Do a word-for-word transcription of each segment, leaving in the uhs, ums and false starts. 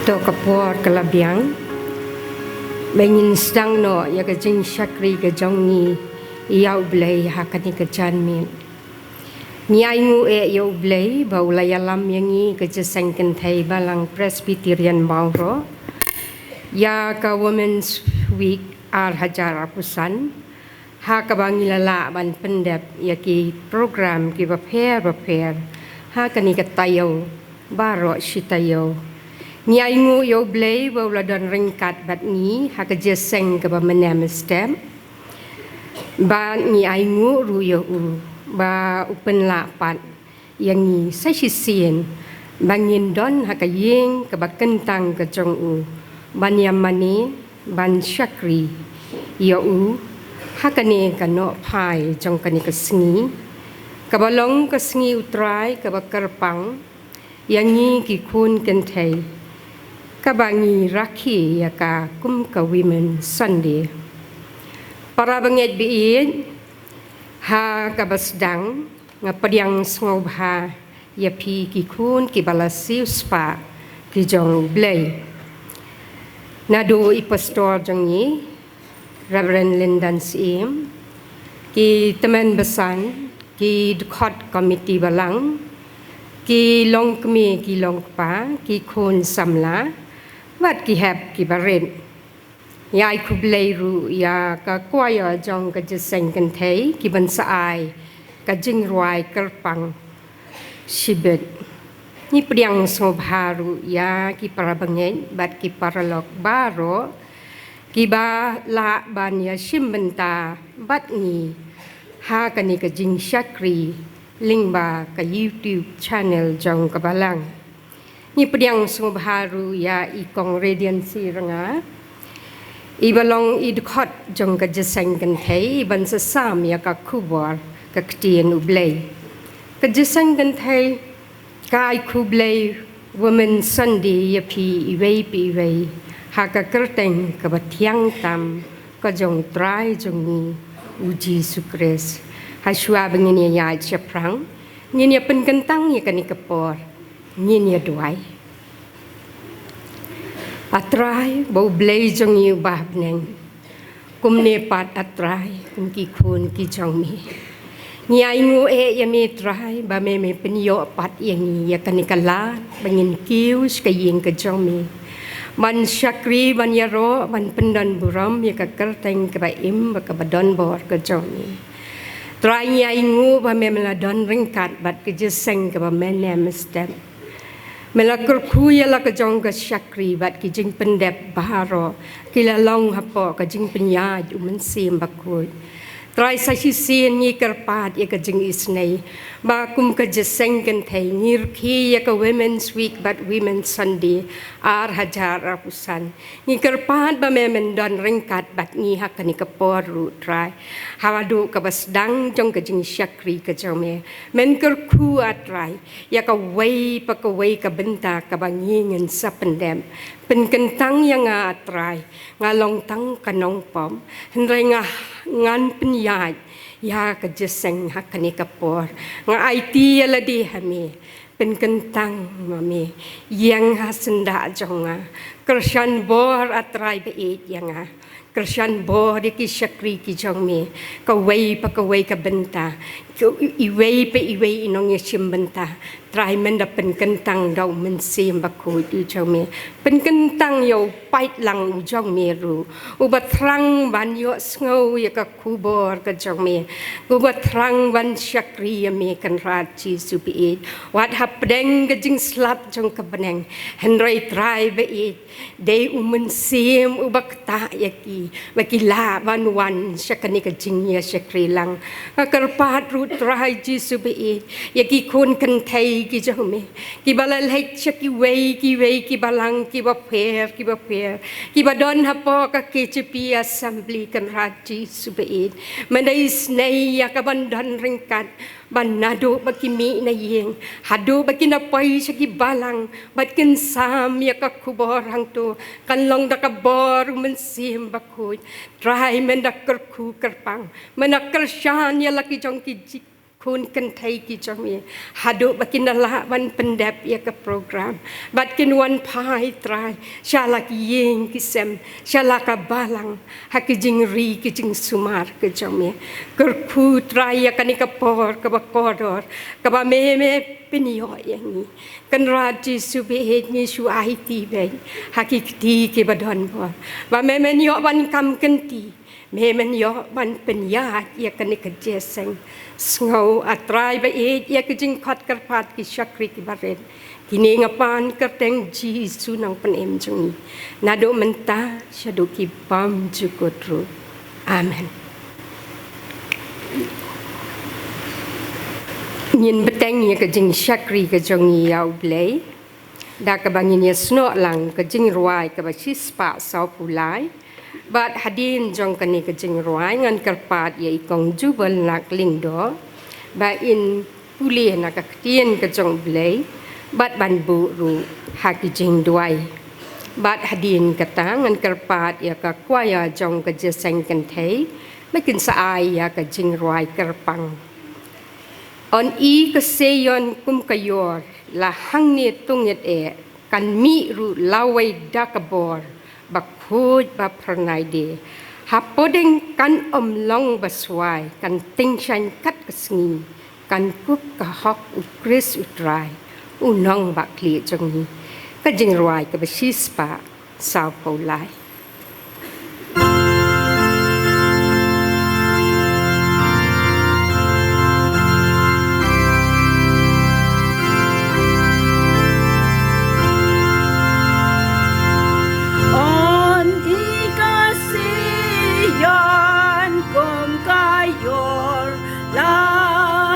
To ka por ka la biang ba ngin sdang noh ïa ka jingshakri ka jong ngi ïa U Blei ha kane ka janmiet. Ngi ainguh eh ïa U Blei ba u la ïalam ïa ngi ka jingïaseng kynthei Balang Presbyterian Mawroh ïa ka Women's Week ar hajar arphew san, ha kaba ngi la lah ban pyndep ïa ki program kiba pher bapher ha kane ka taïew baroh shi taïew. Ngi ainguh ïa U Blei ba u la don ryngkat bad ngi ha ka jingïaseng kaba mynne mynstep. Bad ngi ainguh ruh ïa u ba u pynlah pat ïa ngi sa shisien ba ngin don ha ka ïing kaba kyntang ka jong u, ban ïa mane ban shakri ïa u ha kane ka nohphai jong kane ka sngi kaba long ka sngi U Trai kaba kyrpang ïa ngi ki khun kynthei kaba ngi rakhe ïa ka kum ka Women Sunday. Para bangeit baieit, ha kaba sdang nga pdiang sngewbha ïa phi ki khun kiba la siewspah ki jong U Blei. Naduh i pastor jong ngi, Reverend Lyndan Syiem, ki tymmen basan, ki dkhot komiti balang, ki longkmie ki longkpa, ki khun samla bad ki hep ki barit. Ngi ai khublei ruh ïa ka choir jong ka jingïaseng kynthei kiban sa ai ka jingrwai kyrpang shibit. Ngi pdiang sngewbha ruh ïa ki para bangeit bad ki paralok baroh kiba lah ban ïashim bynta bad ngi ha kane ka jingshakri lyngba ka YouTube channel jong ka balang. Ngi pdiang sngewbha ruh ïa i Kong Radiancy Ranga, iba long i dkhot jong ka jingïaseng kynthei, iban sa sam ïa ka khubor ka ktien U Blei. Ka jingïaseng kynthei ka ai khublei Women Sunday ïa phi iwei pa iwei ha ka kyrteng kaba thiang tam ka jong U Trai jong ngi U Jisu Khrist. Hashwa ba ngin ïaid shaphrang, ngin ïa pynkyntang ïa kane ka por, ngin ïa duwai. A Trai, ba U Blei jong ngi uba ha bneng, kumne pat A Trai, kum ki khun ki jong me, ngi ainguh eh ïa me Trai ba me, me pynïoh pat ïa ngi ïa kane ka lad ba ngin kiew sha ka ïing ka jong me ban shakri, ban ïaroh, ban pyndon burom ïa ka kyrteng kaba im bad kaba donbor ka jong me. Trai, ngi ainguh ba me, me la don ryngkat bad ka jingïaseng kaba mynne mynstep. Me la kyrkhu ïa la ka jong ka shakri bad ki jingpyndep baroh ki la long hapoh ka jingpynïaid U Mynsiem Bakhuid. Trai, sa shisien ngi kyrpad ïa ka jingisynei ba kum ka jingïaseng kynthei ngi rkhie ïa ka Women's Week bad Women's Sunday ar hajar arphew san. Ngi kyrpad ba me, men don ryngkat bad ngi ha kane ka por ruh Trai. Haduh kaba sdang jong ka jingshakri ka jong me, men kyrkhu A Trai ïa kawei pa kawei ka bynta kaba ngi ngin sa pyndep. Pynkyntang ïa nga A Trai, nga long tang ka nongpop, hynrei nga, ngan pynïaid ïa ka jingïaseng ha kane ka por. Nga aiti ïa lade ha me. Pynkyntang ma me, ïeng ha syndah jong nga. Kyrshan bor A Trai baieit ïa nga. Kyrshan bor ïa ki shakri ki jong me, kawei pa kawei ka bynta, iwei pa iwei i nongïashim bynta. Trai, men da pynkyntang da U Mynsiem Bakhuid u jong me. Pynkyntang ïa u paidlang u jong me ruh, uba thrang ban ïohsngew ïa ka khubor ka jong me, uba thrang ban shakri ïa me Kynrad Jisu baieit. Wat hapdeng ka jingslap jong ka bneng, hynrei Trai baieit, dei U Mynsiem uba ktah ïa ki ba ki lah ban wan sha kane ka jingïashakri lang. Nga kyrpad ruh Trai Jisu baieit ïa ki khun kynthei ki jong me, kiba la leit sha kiwei kiwei ki balang kiba pher kiba pher, kiba don hapoh ka K J P Assembly Kynrad Jisu baieit. Men da isynei ïa ka ban don ryngkat, ba naduh ba ki mih na ïing haduh ba kin da poi sha ki balang bad kin sam ïa ka khubor hangto, kan long da ka bor U Mynsiem Bakhuid. Trai, men da kyrkhu kyrpang, men da kyrshan ïa la ki jong ki jing khun kynthei ki jong me, haduh ba kin da lah ban pyndep ïa ka program. Bad kin wan phai Trai sha la ki ïing ki sem, sha la ka balang, ha ki jingri ki jingsumar ki jong me. Kyrkhu Trai ïa kane ka por kaba kordor, kaba me me pynïoh ïa ngi. Kynrad Jisu, bad ngi shu aiti bad ha ki kti kiba don bor, ba me men ïoh ban kam kynti, me men ïoh ban pynïaid ïa kane ka jingïaseng. Sngew A Trai bad ïa ka jingkhot kyrpad ki shakri kiba rit. Kine nga pan kyrteng Jisu nongpynim jong ngi, naduh mynta shaduh ki bymjukut ruh. Amen. Ngin bteng ïa ka jingshakri ka jong ngi ïa U Blei da kaba ngin ïa snoh lang ka jingrwai kaba shispah sawphew lai. Bad hadien jong kane ka jingrwai ngan kyrpad ïa i Kong Jubal Nak Lyngdoh ba in pule na ka ktien ka jong U Blei bad ban buh ruh ha ki jingduwai. Bad hadien kata ngan kyrpad ïa ka kwaya jong ka jingïaseng kynthei ba kin sa ai ïa ka jingrwai kyrpang. Yn i ka Seion kum ka ïor, la hangne to ngeit eh, kan mih ruh lawei da ka bor, ba khuid ba phyrnai de. Hapdeng kan ym long ba swai, kan tyngshaiñ kat ka sngi, kan kup ka hok U Khrist U Trai, U Nongbakla jong ngi. Ka jingrwai kaba shispah sawphew lai. Yn i ka Seion kum ka ïor, la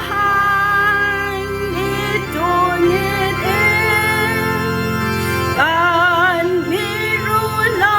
hangne to ngeit eh, kan mih ruh la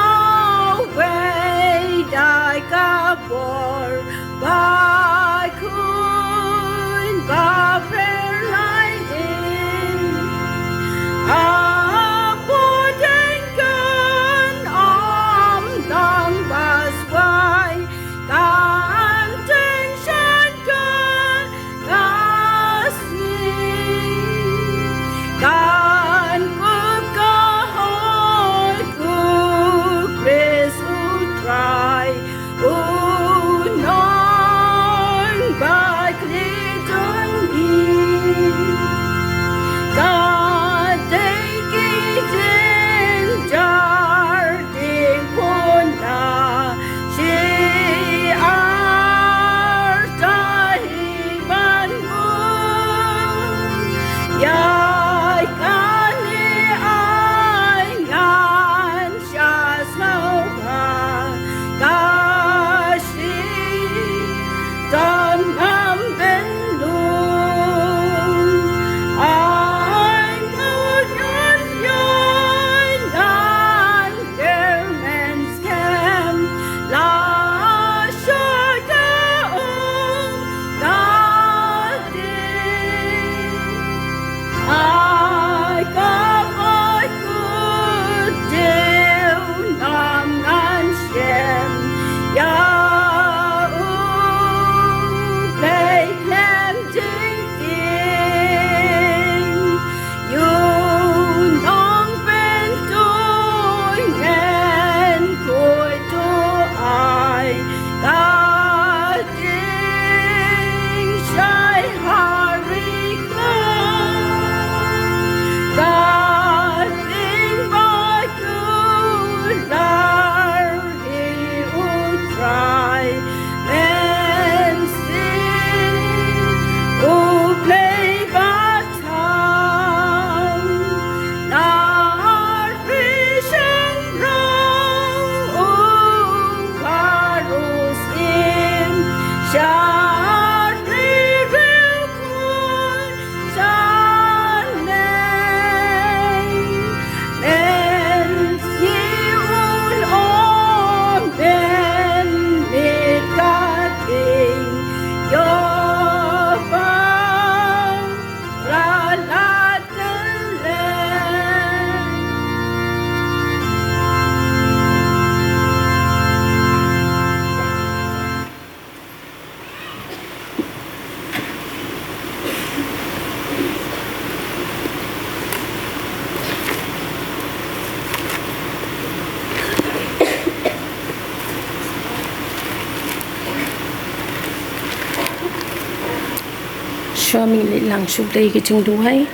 Ba mynta ngi leit lang sha U Blei ka jingduwai.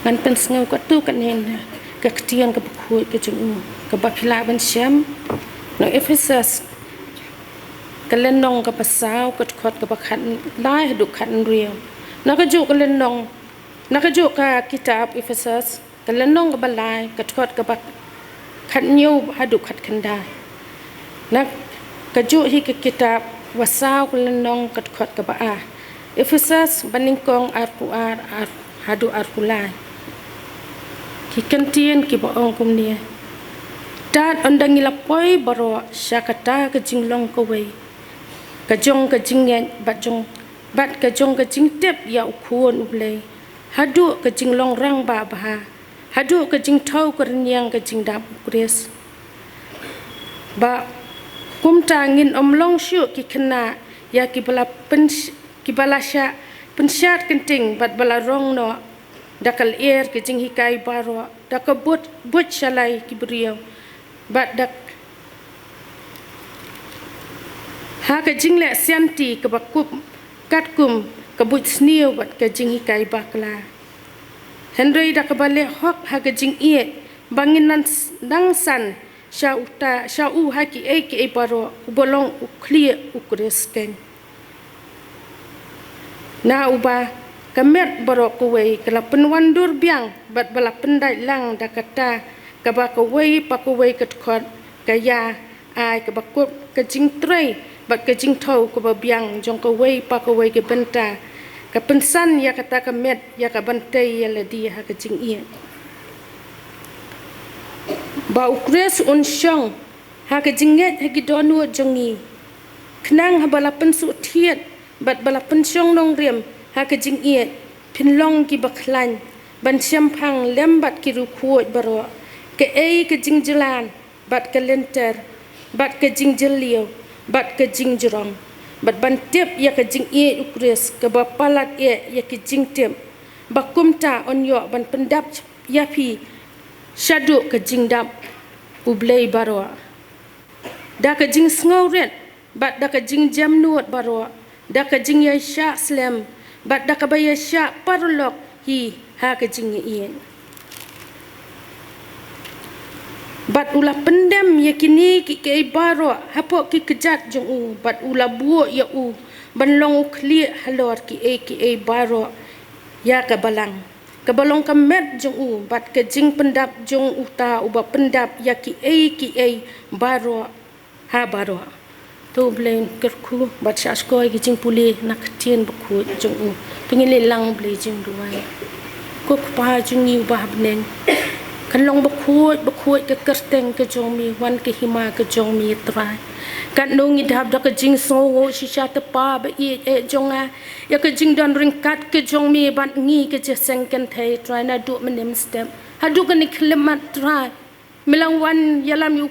Ngan pynsngew katto katne na ka ktien kaba khuid ka jong u, kaba phi lah ban shem. Na Ephesus, ka lynnong kaba saw, ka dkhot kaba khatlai haduh khathynriew. Na kajuh ka lynnong, na kajuh ka kitab Ephesus, ka lynnong kaba lai, ka dkhot kaba khathynñiew haduh khatkhyndai. Na kajuh hi ka kitab Basaw, ka lynnong, ka dkhot kaba ar. Ephesus, banyngkong arphew ar, ar, haduh arphew lai. Ki kyntien kiba ong kumne: Tad ynda ngi la poi baroh sha kata ka jinglong kawei, ka jong ka jingngeit bad jong, bad ka jong ka jingtip ïa U Khun U Blei, haduh ka jinglong rangbah bha, haduh ka jingthew ka rynïeng ka jingdap U Khrist. Ba kumta ngin ym long shuh ki khynnah ïa kiba la pynsh-, kiba la shah pynshad kynting bad ba la rong noh da ka lyer ka jinghikai baroh, da ka buit, buit shalai ki briew, bad da ha ka jingleh sianti kaba kup katkum ka buit sniew bad ka jinghikai bakla. Hynrei da kaba leh hok ha ka jingïeit, ba ngin nang, nang san sha uta, sha u ha kiei kiei baroh, uba long u khlieh U Khrist keiñ. Na uba ka met baroh kawei ka la pynwandur biang, bad ba la pyndait lang da kata kaba kawei pa kawei ka dkhot ka ïa ai kaba kup ka jingtrei bad ka jingthew kaba biang jong kawei pa kawei ka bynta, ka pynsan ïa kata ka met ïa kaban tei ïa lade ha ka jingïeit. Ba U Khrist un shong ha ka jingngeit ha ki dohnud jong ngi, khnang haba la pynsuhthied bad ba la pynshong nongrim ha ka jingïeit, phin long kiba khlaiñ ban shemphang lem bad ki riewkhuid baroh, kaei ka jingjlan bad ka lynter, bad ka jingjylliew, bad ka jingjrong, bad ban tip ïa ka jingïeit U Khrist kaba palat eh ïa ki jingtip, ba kumta un ïoh ban pyndap ïa phi shaduh ka jingdap U Blei baroh, da ka jingsngewrit bad da ka jingjemnud baroh, da ka jingïaishah slem bad da kaba ïaishah paralok hi ha ka jingïeit. Bad u la pyndem ïa kine kiei baroh hapoh ki kjat jong u, bad u la buh ïa u ban long u khlieh halor kiei kiei baroh ïa ka balang, kaba long ka met jong u, bad ka jingpyndap jong uta uba pyndap ïa kiei kiei baroh ha baroh. To U Blei un kyrkhu bad shah shkor ïa ki jingpule na ka ktien bakhuid jong u. To ngin leit lang U Blei jingduwai. Ko Kpa jong ngi uba ha bneng, kan long bakhuid bakhuid ka kyrteng ka jong me, wan ka hima ka jong me Trai. Katno ngi dap da ka jingsngew shisha te Pa ba ïeit eh jong nga ïa ka jingdon ryngkat ka jong me bad ngi ka jingïaseng kynthei Trai, naduh mynne mynstep haduh kane ka khyllipmat Trai. Me la wan ïalam ïa u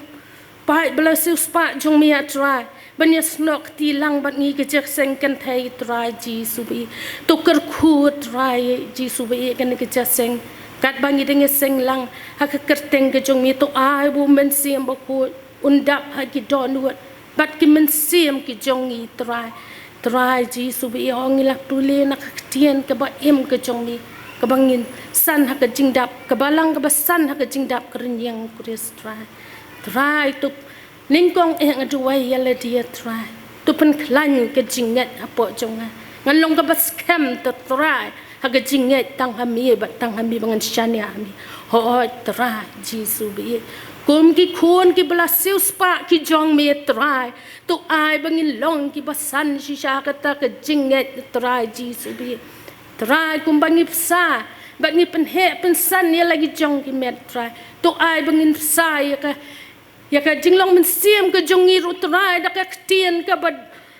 paid ba la siewspah jong me ah Trai, ban ïasnoh kti lang bad ngi ka jingïaseng kynthei Trai Jisu ba ïeit. To kyrkhu Trai Jisu ba ïeit kane ka jingïaseng, katba ngi dang ïaseng lang ha ka kyrteng ka jong me, to ai ba u Mynsiem Bakhuid un dap ha ki dohnud bad ki mynsiem ki jong ngi Trai. Trai Jisu ba ïeit, ngi la pule na ka ktien kaba im ka jong me, kaba ngin san ha ka jingdap, ka balang kaba san ha ka jingdap ka rynïeng U Khrist Trai. Trai to nyngkong eh nga duwai ïa lade Trai, to pynkhlaiñ ka jingngeit hapoh jong nga. Ngan long kaba skhem te Trai ha ka jingngeit tang ha me bad tang ha me ba ngan shaniah ha me. Hooid Trai Jisu ba ïeit, kum ki khun kiba la siewspah ki jong me Trai, to ai ba ngin long kiba san shisha ha kata ka jingngeit Trai Jisu ba ïeit. Trai kumba ngi bsa bad ngi pynheh pynsan ïa la ki jong ki met Trai, to ai ba ngin bsa ïa ka, ïa ka jinglong mynsiem ka jong ngi ruh Trai da ka ktien kaba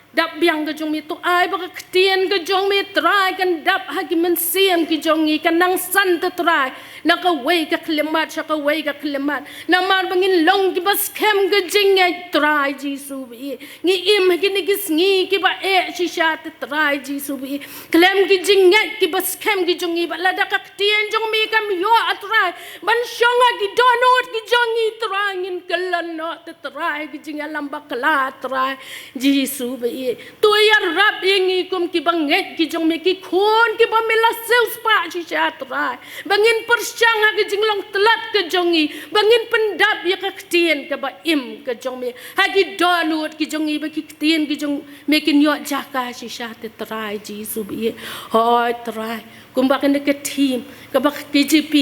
dap biang ka jong me. To ai ba ka ktien ka jong me Trai kan dap ha ki mynsiem ki jong ngi, kan nang san te Trai Na kawei ka khyllipmat sha kawei ka khyllipmat. Namar ba ngin long kiba skhem ka jingngeit Trai Jisu ba ïeit. Ngi im ha kine ki sngi kiba eh shisha te Trai Jisu ba ïeit. Khlem ki jingngeit kiba skhem ki jong ngi bad lada ka ktien jong me kam ïoh ah Trai ban shong ha ki dohnud ki jong ngi Trai ngin kyllon noh te Trai ki jingïalam bakla Trai Jisu ba ïeit. To ïarap ïa ngi kum kiba ngeit ki jong me ki khun kiba me la siewspah shisha Trai. Ba ngin pyrshang ha ka jinglong tlot ka jong ngi. Ba ngin pyndap ïa ka ktien kaba im ka jong me. Ha ki dohnud ki jong ngi ba ki ktien ki jong me kin ïoh jaka shisha te Trai Jisu ba ïeit. Hooid Trai. Kumba kane ka theme kaba ka K J P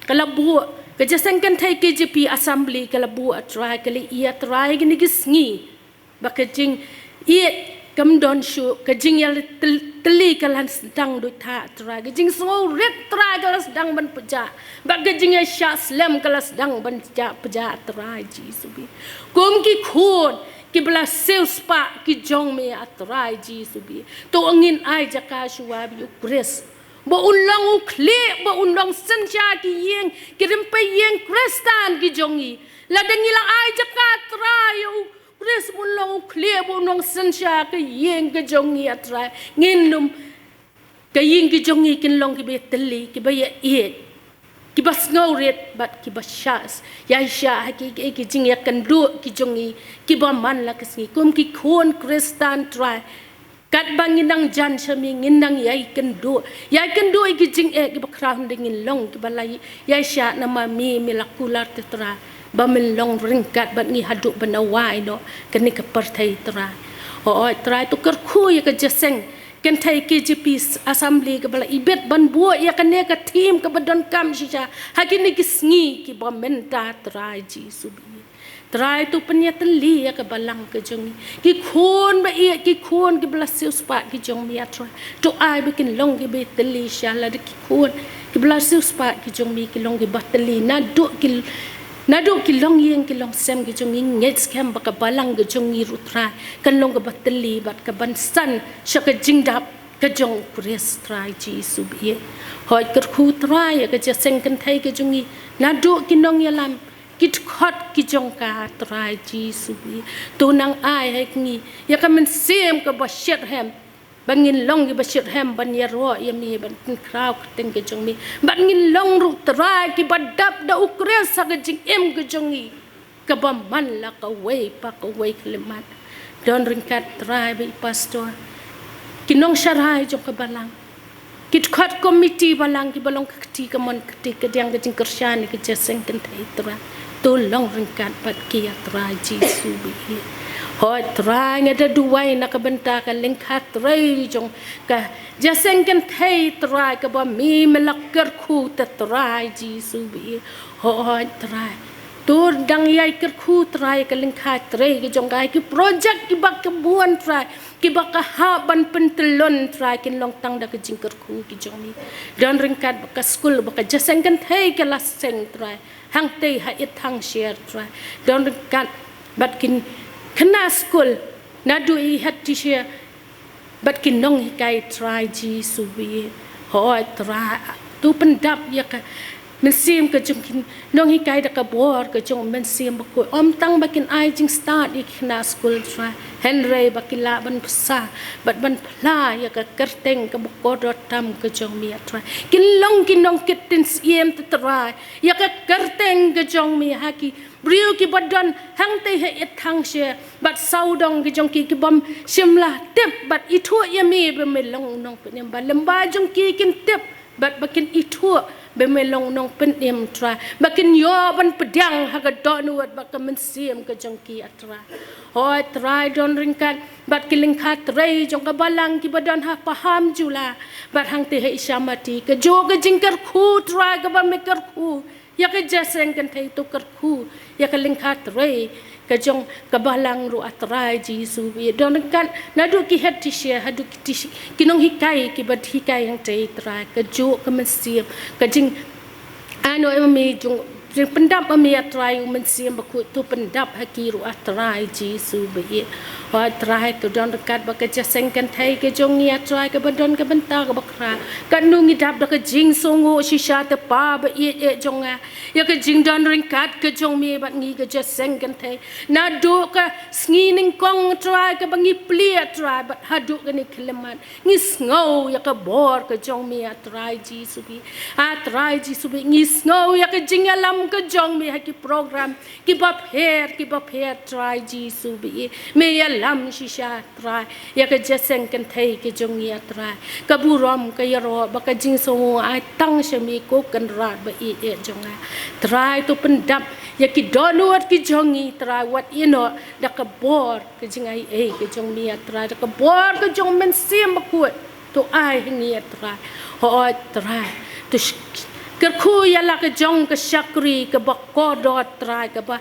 ka la buh, ka Jingïaseng Kynthei K J P Assembly ka la buh ah Trai, ka la ïa Trai kine ki sngi. Ba ka jingïeit kam don shuh, ka jingïatylli ka la sdang duh tha Trai, ka jingsngewrit Trai ka la sdang ban pjah, ba ka jingïashah slem ka la sdang ban pjah, pjah Trai Jisu ba ïeit. Kum ki khun kiba la siewspah ki jong me ah Trai Jisu ba ïeit. To ngin ai jaka shuwa ba ïa u Khrist. Ba un long u khlieh, ba un long synshar ki ïing, ki rympei ïing Khristan ki jong ngi. Lada ngi la ai jaka Trai ïa u Khrist ba un long u khlieh ba un long synshar ka ïing ka jong ngi ah Trai. Ngin ym, ka ïing ki jong ngi kin long kiba ïatylli, kiba ïaieit, kiba sngewrit bad kiba shah, ïaishah ha ki, ki, ki jingïakynduh ki jong ngi kiba man la ka sngi. Kum ki khun Khristan Trai. Katba ngin nang jan sha me ngin nang ïaikynduh. Ïaikynduh ïa ki jingeh kiba khraw hynrei ngin long kiba la ïaishah namar me, me la kular te Trai. Ba men long ryngkat bad ngi haduh ban wai noh kane ka pyrthei Trai. Hooid Trai to kyrkhu ïa ka Jingïaseng Kynthei K J P Assembly kaba la ibit ban buh ïa kane ka theme kaba donkam shisha. Ha kine ki sngi kiba mynta Trai Jisu ba ïeit. Trai to pynïatylli ïa ka balang ka jong ngi. Ki khun ba ïeit, ki khun kiba la siewspah ki jong me ah Trai. To ai ba kin long kiba ïatylli shisha lada ki khun kiba la siewspah ki jong me ki long kiba tylli. Naduh ki, naduh ki longïing ki longsem ki jong ngi ngeit skhem ba ka balang ka jong ngi ruh Trai kan long kaba tylli bad kaban san sha ka jingdap ka jong u Khrist Trai Jisu ba ïeit. Hooid kyrkhu Trai ïa ka Jingïaseng Kynthei ka jong ngi. Naduh ki nongïalam, ki dkhot ki jong ka Trai Jisu ba ïeit. To nang ai ha ngi ïa ka mynsiem kaba shitrhem. Ba ngin long kiba shitrhem ban ïaroh ïa me ban pynkhraw kyrteng ka jong me. Ba ngin long ruh Trai kiba dap da u Khrist ha ka jingim ka jong ngi. Kaba man la kawei pa kawei khyllipmat. Don ryngkat Trai bad i pastor. Ki nongsharai jong ka balang. Ki dkhot komiti balang kiba long ka kti kamon kti kadiang ka jingkyrshan ïa ka Jingïaseng Kynthei Trai. To long ryngkat bad ki ah Trai Jisu ba ïeit. Hooid Trai nga da duwai na ka bynta ka lyngkha trei jong ka Jingïaseng Kynthei Trai kaba me me la kyrkhu te Trai Jisu ba ïeit. Hooid Trai. To dang ïai kyrkhu Trai ka lyngkha trei ka jong ka, ki projek kiba ka bun Trai. Kiba ka hap ban pyntyllun Trai kin long tang da ka jingkyrkhu ki jong me. Don ryngkat ba ka skul ba ka Jingïaseng Kynthei ka la seng Trai. Hangtei ha Ithang Sher Trai. Don ryngkat bad ki khynnah skul naduh i head teacher bad ki nonghikai Trai Jisu ba ïeit. Hooid Trai to pyndap ïa ka mynsiem ka jong ki nonghikai da ka bor ka jong u Mynsiem Bakhuid. Ym tang ba kin ai jingstad ïa ki khynnah skul Trai. Hynrei ba ki lah ban pynsa bad ban pla ïa ka kyrteng kaba kordor tam ka jong me ah Trai. Kin long ki nongkit syiem te Trai. Ïa ka kyrteng ka jong me ha ki briew kiba don hangtei ha Ithang Sher bad sawdong ki jong ki kibym shym la tip bad ithuh ïa me ba me long nongpynim ba lem ba jong ki kin tip bad ba kin ithuh ba me long nongpynim Trai. Ba kin ïoh ban pdiang ha ka dohnud bad ka mynsiem ka jong ki ah Trai. Hooid Trai don ryngkat bad ki lyngkha trei jong ka balang kiba don ha Pahamjula bad hangtei ha Ishamati. Ka juh ka jingkyrkhu Trai kaba me kyrkhu. Ïa ka Jingïaseng Kynthei to kyrkhu ïa ka lyngkha trei ka jong ka balang ruh ah Trai Jisu ba ïeit. Don ryngkat naduh ki head teacher haduh ki teacher ki nonghikai kiba hikai hangtei Trai ka juh ka mynsiem ka jing ano em me jong Jingpyndap ma me, A Trai, u Mynsiem Bakhuid, to pyndap ha ki ruh, A Trai Jisu ba ïeit. Hooid Trai, to don ryngkat bad ka jingïaseng kynthei ka jong ngi, A Trai, kaba don ka bynta kaba khraw. Katno ngi dap da ka jingsngew shisha, Kpa ba ïeit, eh, jong nga, ïa ka jingdon ryngkat ka jong me bad ngi, ka jingïaseng kynthei. Naduh ka sngi nyngkong, A Trai, kaba ngi plie, A Trai, bad haduh kane ka khyllipmat, ngi sngew ïa ka bor ka jong me, A Trai Jisu ba ïeit. A Trai Jisu ba ïeit, ngi sngew ïa ka jingïalam ka jong me ha ki program kiba pher kiba pher, Trai Jisu ba ïeit. Me ïalam shisha, Trai, ïa ka jingïaseng kynthei ka jong ngi, A Trai. Ka burom, ka ïaroh bad ka jingsngew ai tang sha me, ko Kynrad ba ïeit, eh, jong nga. Trai, to pyndap ïa ki dohnud ki jong ngi, Trai, wat ïehnoh da ka bor ka jingaiei ka jong me, A Trai, da ka bor ka jong u Mynsiem Bakhuid, to ai ha ngi, A Trai. Hooid Trai, to sh-, kyrkhu ïa la ka jong ka shakri kaba kordor, Trai, kaba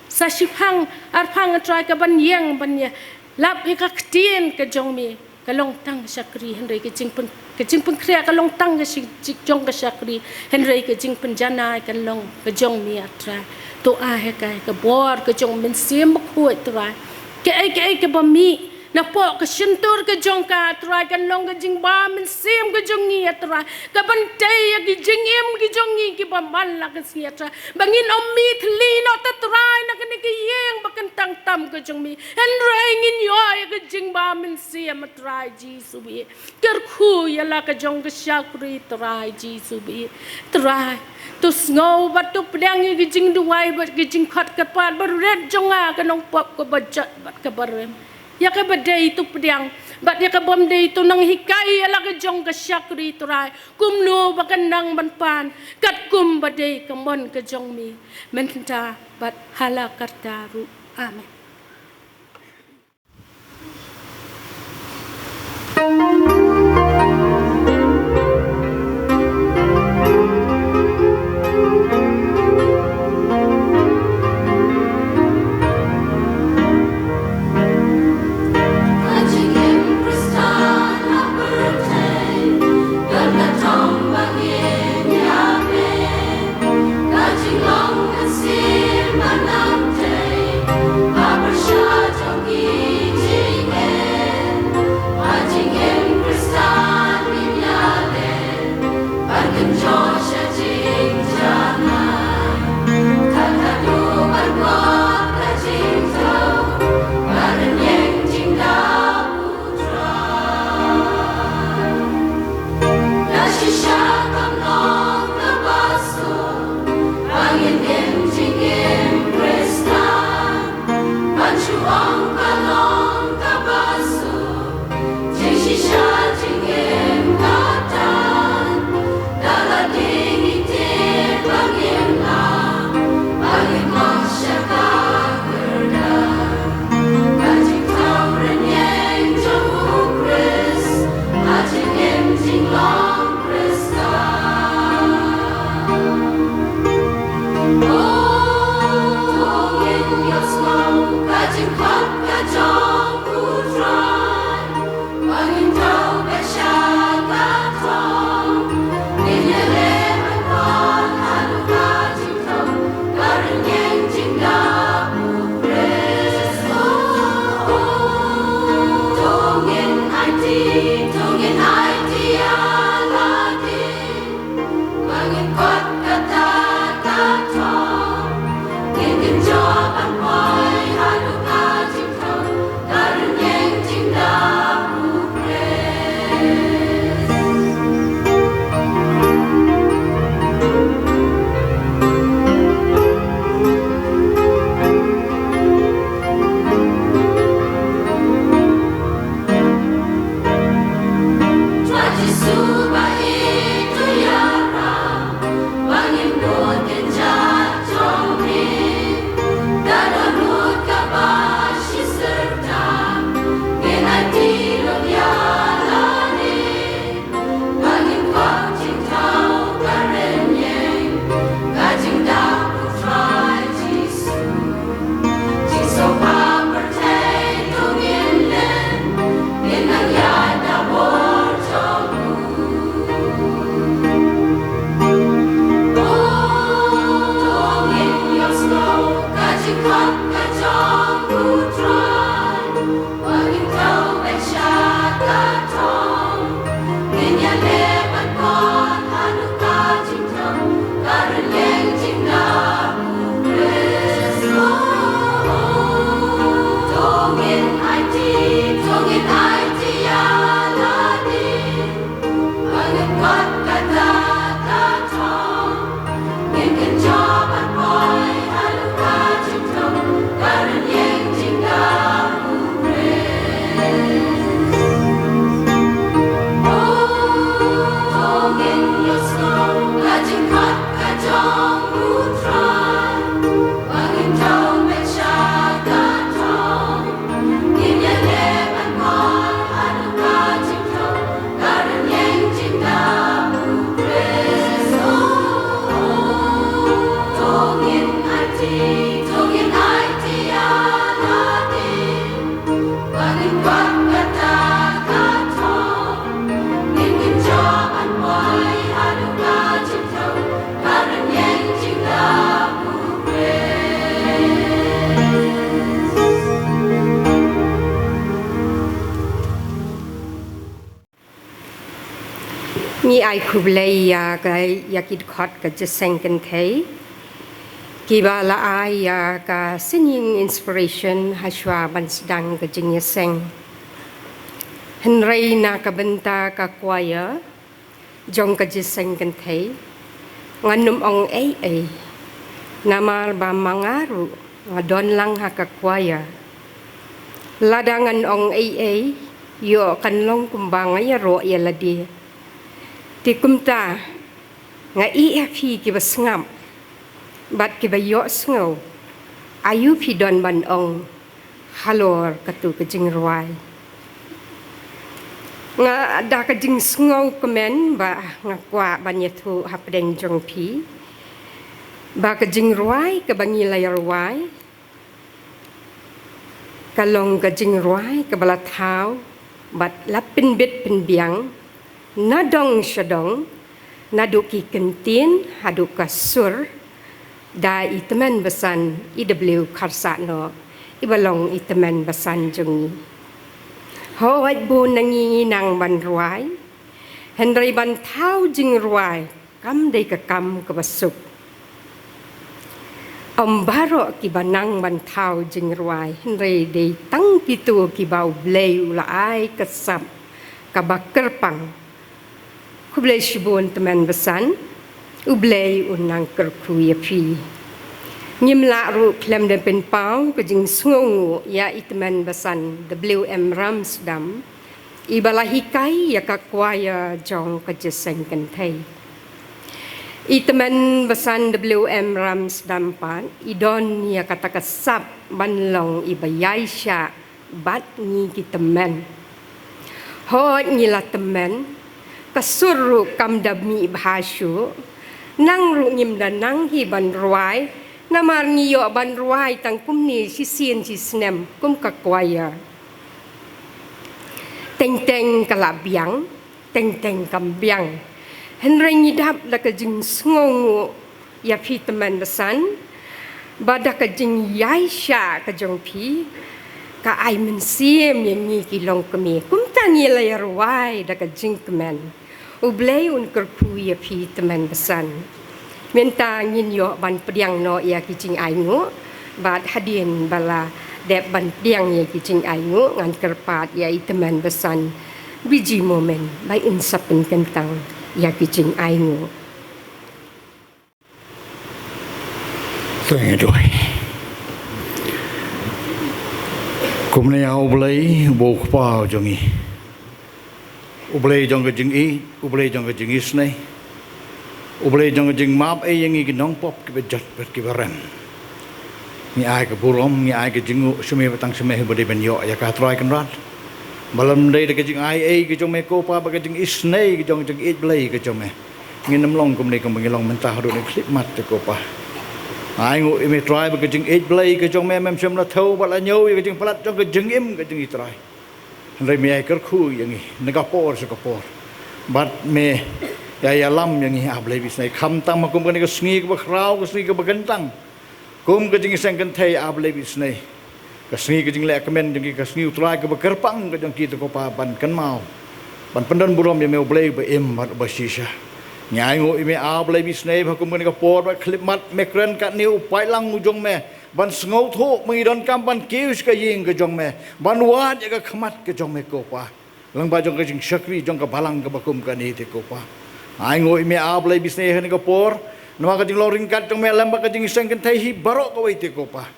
sa shiphang arphang, A Trai, kaban ïeng ban ïalap ïa ka ktien ka jong me. Ka long tang shakri, hynrei ka jingpyn-, ka jingpynkhreh ka long tang ka shi-, jong ka shakri, hynrei ka jingpynjanai kan long ka jong me, A Trai. To ai ha ka, ka bor ka jong u Mynsiem Bakhuid, Trai. Kaei kaei kaba mih napoh ka shyntur ka jong ka, A Trai, kan long ka jingbamynsiem ka jong ngi, A Trai, kaban tei ïa ki jingim ki jong ngi kiba man la ka sngi, A Trai. Ba ngin ym mih thylli noh, A Trai, na kane ka ïing ba kyntang tam ka jong me, hynrei ngin ïoh ïa ka jingbamynsiem, A Trai Jisu ba ïeit. Kyrkhu ïa la ka jong ka shakri, Trai Jisu ba ïeit. Trai, to sngew bad to pdiang ïa ka jingduwai bad ka jingkhot kyrpad barit jong nga, ka nongpop kaba jot bad kaba rim. Ïa kaba dei to pdiang, bad ïa kabym dei to nang hikai ïa la ka jong ka shakri, Trai, kumno ba kan nang ban pan, katkum ba dei ka mon ka jong me, mynta bad hala karta ruh. Amen. Ngi ai khublei ïa ka, ïa ki dkhot ka jingïaseng kynthei kiba la ai ïa ka singing inspiration ha shuwa ban sdang ka jingïaseng. Hynrei na ka bynta ka choir jong ka jingïaseng kynthei, ngan nym ong ei ei, namar ba ma nga ruh nga don lang ha ka choir. Lada ngan ong ei ei, ïoh kan long kumba nga ïaroh ïa lade. Te kumta, nga ïeh ïa phi kiba sngap bad kiba ïohsngew, aïu phi don ban ong halor katu ka jingrwai? Nga da ka jingsngewkmen ba nga kwah ban ïathuh hapdeng jong phi ba ka jingrwai kaba ngi la ïarwai ka long ka jingrwai kaba la thaw bad la pynbit pynbiang na dong sha dong, naduh ki kyntien haduh ka sur, da i tymmen basan i W Kharsahnoh, iba long i tymmen basan jong ngi. Hooid, bun na ngi ngi nang ban rwai, hynrei ban thaw jingrwai kam dei ka kam kaba suk. Ym baroh kiba nang ban thaw jingrwai, hynrei dei tang kito kiba U Blei u la ai ka sap kaba kyrpang. Khublei shibun tymmen basan, U Blei un nang kyrkhu ïa phi. Ngim lah ruh khlem da pynpaw ka jingsngewnguh ïa i tymmen basan W M Ramsdam, iba la hikai ïa ka choir jong ka jingïaseng kynthei. I tymmen basan W M Ramsdam pat i don ïa kata ka sap ban long iba ïaishah bad ngi ki tymmen. Hooid, ngi la tymmen, ka sur ruh kam da mih bha shuh. Nang ruh ngim da nang hi ban rwai, namar ngi ïoh ban rwai tang kumne shisien shisnem kum ka choir. Teng teng ka la biang, teng teng kam biang. Hynrei ngi dap da ka jingsngewnguh ïa phi tymmen basan, ba da ka jingïaishah ka jong phi, ka ai mynsiem ïa ngi ki longkmie. Kumta ngi la ïarwai da ka jingkmen. U Blei un kyrkhu ïa phi tymmen basan. Mynta ngin ïoh ban pdiang noh ïa ki jingainguh, bad hadien ba la dep ban pdiang ïa ki jingainguh, ngan kyrpad ïa i tymmen basan B G Momin ba in sa pynkyntang ïa ki jingainguh. To ngin duwai. Kumne ïa U Blei, U Kpa jong ngi, U Blei jong ka jingïeit, U Blei jong ka jingisynei, U Blei jong ka jingmap ei ïa ngi ki nongpop kiba jot bad kiba rem. Ngi ai ka burom, ngi ai ka jingnguh sha me ba tang sha me ba dei ban ïoh ïa ka Trai Kynrad. Ba lym dei da ka jingai ei ka jong me ko Pa, bad ka jingisynei ka jong ka jingïeit Blei ka jong me, ngin ym long kumne kumba ngi long mynta haduh ne khyllipmat te ko Pa. Ainguh ïa me Trai ba ka jingïeit Blei ka jong me mem shym la thew bad la ñiew ïa ka jingpalat jong ka jingim ka jong ngi Trai. Hynrei me ai kyrkhu ïa ngi na ka por sha ka por. Bad me ai ïalam ïa ngi A Blei ba isynei, khamtam ha kum kane ka sngi kaba khraw, ka sngi kaba kyntang. Kum ka jingïaseng kynthei A Blei ba isynei, ka sngi ka jingleh kmen jong ki, ka sngi U Trai kaba kyrpang ka jong ki te ko Pa ban kynmaw, ban pyndon burom ïa me U Blei ba im bad ba shisha. Ngi ainguh ïa me A Blei bisnei ba kum kane ka por ba khyllipmat me kren katne u paidlang u jong me ban sngewthuh ba ngi donkam ban kiew sha ka ïing ka jong me, ban wad ïa ka khmat ka jong me ko Pa. Lyngba jong ka jingshakri jong ka balang kaba kum kane te ko Pa. Ainguh ïa me A Blei bisnei ha kane ka por namar ka jinglong ryngkat jong me lem bad ka jingseng kynthei hi baroh kawei te ko Pa.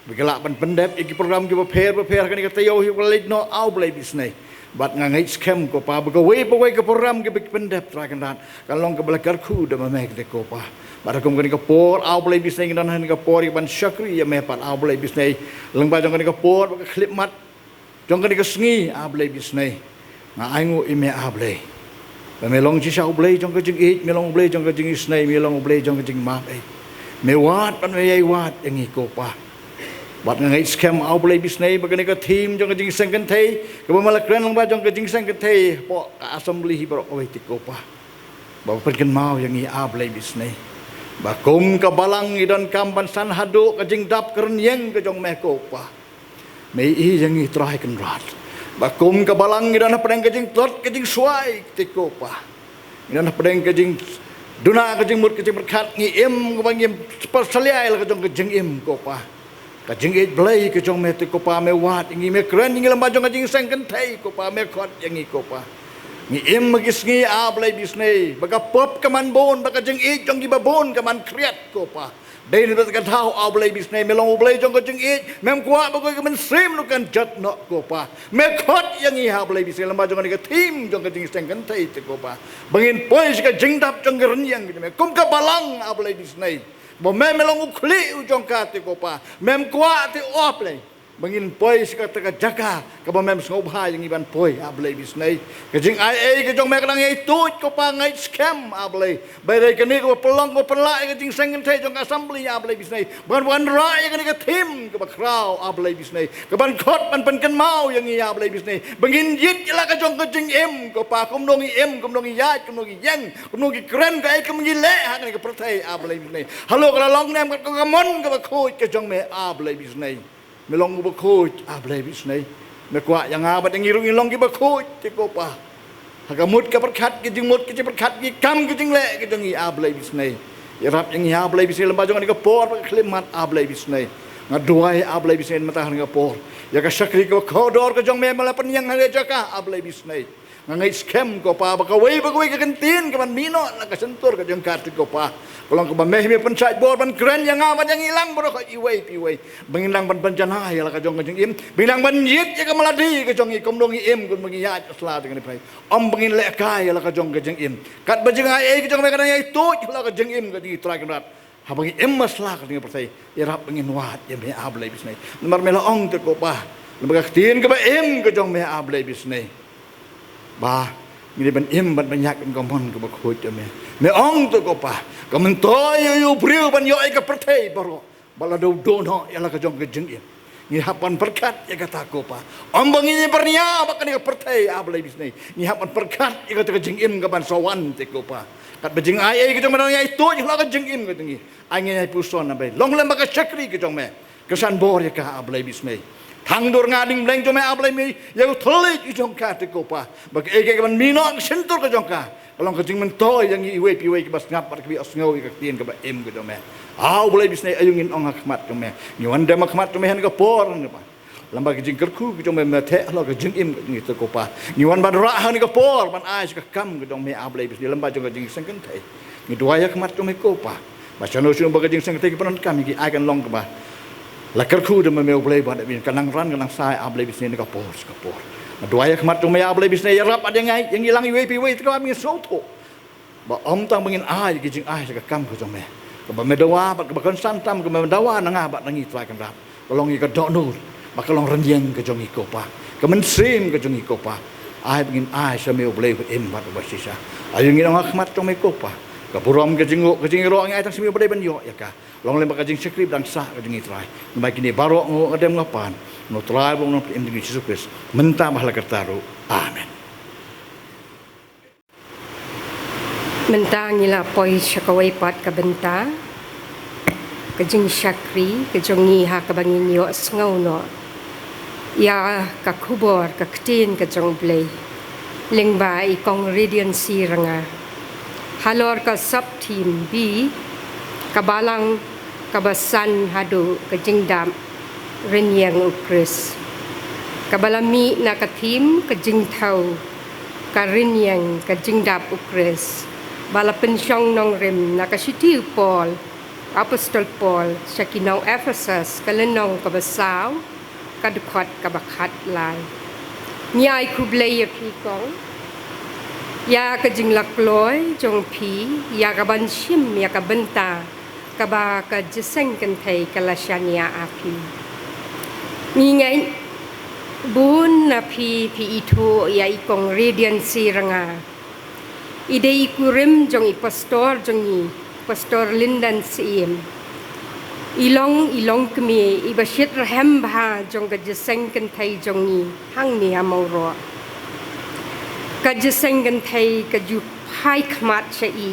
Ba ki lah ban pyndep ïa ki program kiba pher bapher ha kane ka taïew hi ba la leit noh A Blei bisnei. Bad nga ngeit skhem ko Pa ba kawei pa kawei ka program kiba ki pyndep Trai Kynrad kan long kaba la kyrkhu da ma me te ko Pa. Bad ha kum kane ka por A Blei bisnei ngi don ha kane ka por ïa ban shakri ïa me pat A Blei bisnei. Lyngba jong kane ka por bad ka khyllipmat jong kane ka sngi A Blei bisnei. Nga ainguh ïa me A Blei ba me long shisha U Blei jong ka jingïeit, me long U Blei jong ka jingisnei, me long U Blei jong ka jingmap ei. Me wad bad me ïai wad ïa ngi ko Pa. Bad nga ngeit skhem A Blei bisnei ba kane ka theme jong ka jingseng kynthei kaba me la kren lyngba jong ka jingseng kynthei hapoh ka assembly hi baroh kawei te ko Pa. Ba pynkynmaw ïa ngi A Blei bisnei ba kum ka balang ngi donkam ban san haduh ka jingdap ka rynïeng ka jong me ko Pa. Me ïohi ïa ngi Trai Kynrad ba kum ka balang ngi don hapdeng ka jingtlot ka jingshuwa te ko Pa. Ngi don hapdeng ka jingduna ka jingmut ka jingpyrkhat, ngi im kaba ngim pyrshah ïa la ka jong ka jingim ko Pa. Ka jingïeit Blei ka jong me te ko Pa me wad ïa ngi, me kren ïa ngi lyngba jong ka jingseng kynthei ko Pa, me khot ïa ngi ko Pa. Ngi im ha ki sngi A Blei bisnei ba ka pop ka man bun, ba ka jingïeit jong kiba bun ka man khriat ko Pa. Dei na kata ka daw A Blei bisnei me long U Blei jong ka jingïeit, mem kwah ba kawei ka mynsiem ruh kan jot noh ko Pa. Me khot ïa ngi A Blei bisnei lyngba jong kane ka theme jong ka jingseng kynthei te ko Pa ba ngin poi sha ka jingdap jong ka rynïeng ka jong me kum ka balang A Blei bisnei. Ba me me long u khlieh u jong ka te ko Pa, mem kwah te A Blei ba ngin poi sha kata ka jaka kaba mem sngewbha ïa ngi ban poi A Blei bisnei. Ka jingai ei ka jong me ka dang ïai tuid ko Pa, ngeit skhem A Blei ba dei kane kaba pynlong kaba pynlah ïa ka jingseng kynthei jong ka assembly A Blei bisnei ban wanrah ïa kane ka theme kaba khraw A Blei bisnei, kaban khot ban pynkynmaw ïa ngi A Blei bisnei ba ngin ïit ïa la ka jong ka jingim ko Pa, kumno ngi im, kumno ngi ïaid, kumno ngi ïeng, kumno ngi kren, kaei kaba ngi leh ha kane ka pyrthei A Blei bisnei. Halor ka la long ne em kat ka mon kaba khuid ka jong me A Blei bisnei. Me long uba khuid A Blei bisnei. Me kwah ïa nga bad ïa ngi ruh ngin long kiba khuid te ko Pa. Ha ka mut ka pyrkhat, ka jingmut ka jingpyrkhat, ki kam ka jingleh ka jong ngi A Blei bisnei. Ïarap ïa ngi A Blei bisnei lyngba jong kane ka por bad ka khyllipmat A Blei bisnei. Nga duwai A Blei bisnei mynta ha kane ka por ïa ka shakri kaba kordor ka jong me ba la pynïeng ha kane ka jaka A Blei bisnei. Nga ngeit skhem ko Pa ba kawei pa kawei ka ktien kaban mih noh na ka shyntur ka jong ka te ko Pa, ka long kaba me hi me pynshait bor ban kren ïa nga bad ïa ngi lang baroh iwei pa iwei ba ngin nang ban pynjanai ïa la ka jong ka jingim, ba ngin nang ban ïit ïa ka maladi ka jong ngi, kumno ngi im, kumno ngi ïaid ha sla jong kane ka pyrthei. Ym ba ngin lehkai ïa la ka jong ka jingim. Katba jingai ei ka jong me ka dang ïai tuid ha la ka jingim ka jong ngi Trai Kynrad. Haba ngi im ha sla ka jong ka pyrthei, ïarap ba ngin wad ïa me A Blei bisnei. Namar me la ong te ko Pa, namar ka ktien kaba im ka jong me A Blei bisnei ba ngi dei ban im bad ban ïaid kum ka mon kaba khuid jong me. Me ong te ko Pa, ka myntoi ïa u briew ban ïoh ïa ka pyrthei baroh, bad lada u duh noh ïa la ka jong ka jingim. Ngi hap ban pyrkhat ïa kata ko Pa. Ym ba ngin ïa byrngem bad kane ka pyrthei A Blei bisnei. Ngi hap ban pyrkhat ïa kata ka jingim kaban sa wan te ko Pa. Katba jingai ei ka jong me dang ïai tuid ha la ka jingim ka jong ngi, ai ngin ïai puson A Blei. Long lem bad ka shakri ka jong me. Kyrshan bor ïa ka A Blei bisnei. Tang dur nga ding bleng jong me A Blei, me ïa u thylliej u jong ka te ko Pa ba kaei kaei kaban mih noh na ka shyntur ka jong ka, ka long ka jingmyntoi ïa ngi iwei pa iwei kiba sngap bad kiba ïohsngew ïa ka ktien kaba im ka jong me. A Blei bisnei, aïu ngin ong ha khmat jong me? Ngi wan dem ha khmat jong me ha kane ka por, ha kane ka por. Lem bad ka jingkyrkhu ka jong me, me theh halor ka jingim ka jong ngi te ko Pa. Ngi wan ban rah ha kane ka por ban ai sha ka kam ka jong me A Blei bisnei, lem bad jong ka jingseng kynthei. Ngi duwai ha khmat jong me ko Pa ba shano shano ba ka jingseng kynthei ki pyndonkam ïa ki, ai kan long kaba la kyrkhu da ma me U Blei bad da me, kan nang ran kan nang sai A Blei bisnei na ka por sha ka por. Nga duwai ha khmat jong me A Blei bisnei, ïarap bad ïa ngi, ïa ngi lang iwei pa iwei te ko Pa, ba ngin sngewthuh ba ym tang ba ngin ai ki jingai sha ka kam ka jong me, kaba me dawa bad kaba kongsan tam, kaba me dawa na nga bad na ngi Trai Kynrad, ka long ïa ka dohnud bad ka long rynïeng ka jong ngi ko Pa, ka mynsiem ka jong ngi ko Pa. Ai ba ngin ai sha me U Blei uba im bad uba shisha. Aïu ngin ong ha khmat jong me ko Pa, ka burom, ka jingnguh, ka jingïaroh ngi ai tang sha me U Blei ban ïoh ïa ka. Long lem bad ka jingshakri ba dang sah ka jong ngi Trai. Namar kine baroh nga ngeit, nga dem, nga pan ha u Trai bad u Nongpynim jong ngi Jisu Khrist, mynta bad ha la karta ruh. Amen. Mynta ngi la poi sha kawei pat ka bynta, ka jingshakri ka jong ngi ha kaba ngin ïohsngew noh ïa ka khubor ka ktien ka jong U Blei lyngba i Kong Radiant Syranga. Halor ka sub-theme B, ka balang kaba san haduh ka jingdap rynïeng u Khrist, kaba la mih na ka theme ka jingthaw ka rynïeng ka jingdap u Khrist, ba la pynshong nongrim na ka shithi u Paul, Apostol Paul sha ki nong Ephesus, ka lynnong kaba saw, ka dkhot kaba khatlai. Ngi ai khublei ïa phi kong ïa ka jinglakloi jong phi ïa ka ban shim ïa ka bynta kaba ka jingïaseng kynthei ka la shaniah ha phi. Ngi ngeit bun na phi phi ithuh ïa i kong Radiancy Rnga. I dei i kurim jong i pastor jong ngi, Pastor Lyndon Syiem. I long i longkmie iba shit rhem bha jong ka jingïaseng kynthei jong ngi hangne ha Mawroh. Ka jingïaseng kynthei ka ju phai khmat sha i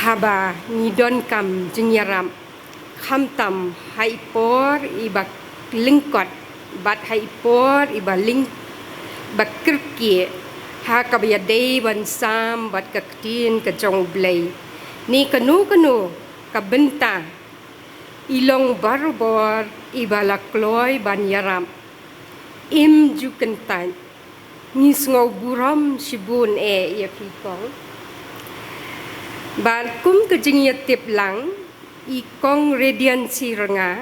haba ngi donkam jingïarap, khamtam ha i por iba lyngkot bad ha i por iba lyngba kyrkieh ha kaba ïadei ban sam bad ka ktien ka jong U Blei. Ne kano kano ka bynta, i long barabor iba la kloi ban ïarap. Im ju kyntait. Ngi sngew burom shibun eh ïa phi kong. Bad kum ka jingïatip lang, i kong Radiancy Rnga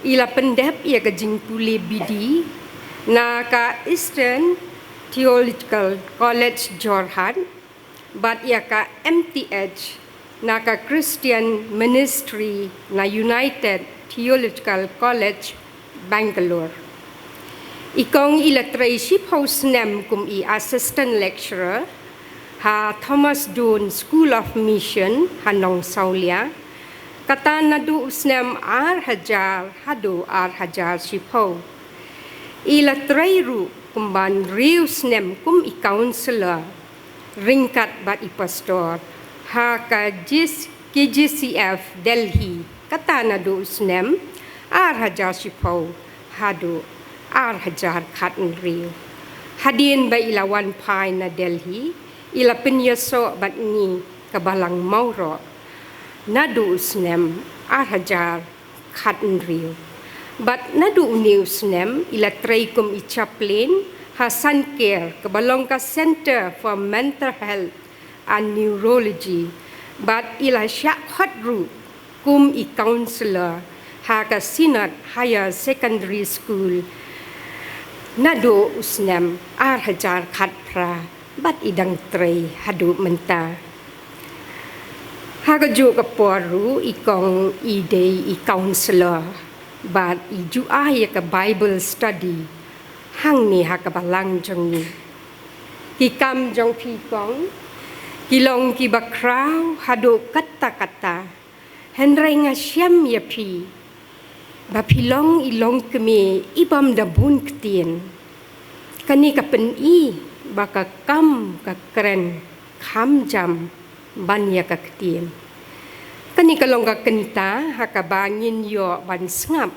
i la pyndep ïa ka jingpule B D na ka Eastern Theological College Jorhat, bad ïa ka M T H na ka Christian Ministry na United Theological College, Bangalore. I kong i la trei shiphew snem kum i Assistant Lecturer ha Thomas Doon School of Mission ha Nongsawlia, kata naduh u snem ar hajar haduh ar hajar shiphew. I la trei ruh kumba hynriew snem kum i counsellor ryngkat bad i pastor ha ka K G C F Delhi, kata naduh u snem ar hajar shiphew haduh ar hajar khathynriew. Hadien ba i la wan phai na Delhi, i la pynïasoh bad ngi ka Balang Mawroh naduh u snem ar hajar khathynriew. Bad naduh une u snem i la trei kum i chaplain ha Sanker, kaba long ka Centre for Mental Health and Neurology. Bad i la shah khot ruh kum i counsellor ha ka Synod Higher Secondary School naduh u snem ar hajar khatphra bad i dang trei haduh mynta. Ha kajuh ka por ruh i kong i dei i counsellor bad i ju ai ïa ka Bible study hangne ha ka balang jong ngi. Ki kam jong phi kong ki long kiba khraw haduh katta katta. Hynrei nga shem ïa phi ba phi long i longkmie i bym da bun ktien. Kane ka pyni ba ka kam ka kren kham jam ban ïa ka ktien. Kane ka long ka kynta ha kaba ngin ïoh ban sngap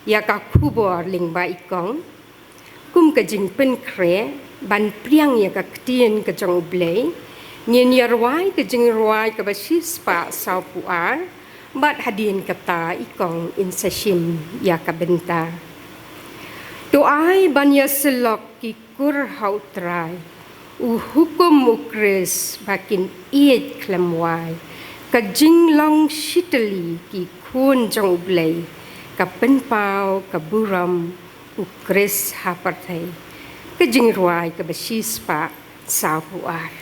ïa ka khubor lyngba i kong. Kum ka jingpynkhreh ban pdiang ïa ka ktien ka jong U Blei, ngin ïa rwai ka jingrwai kaba shispah sawphew ar, bad hadien kata i kong in sa shim ïa ka bynta. To ai ban ïa syllok ki kur ha U Trai, u hukum U Khrist ba kin ïeit khlem wai, ka jinglong shitylli ki khun jong U Blei, ka pynpaw ka burom U Khrist ha pyrthei. Ka jingrwai kaba shispah sawphew ar.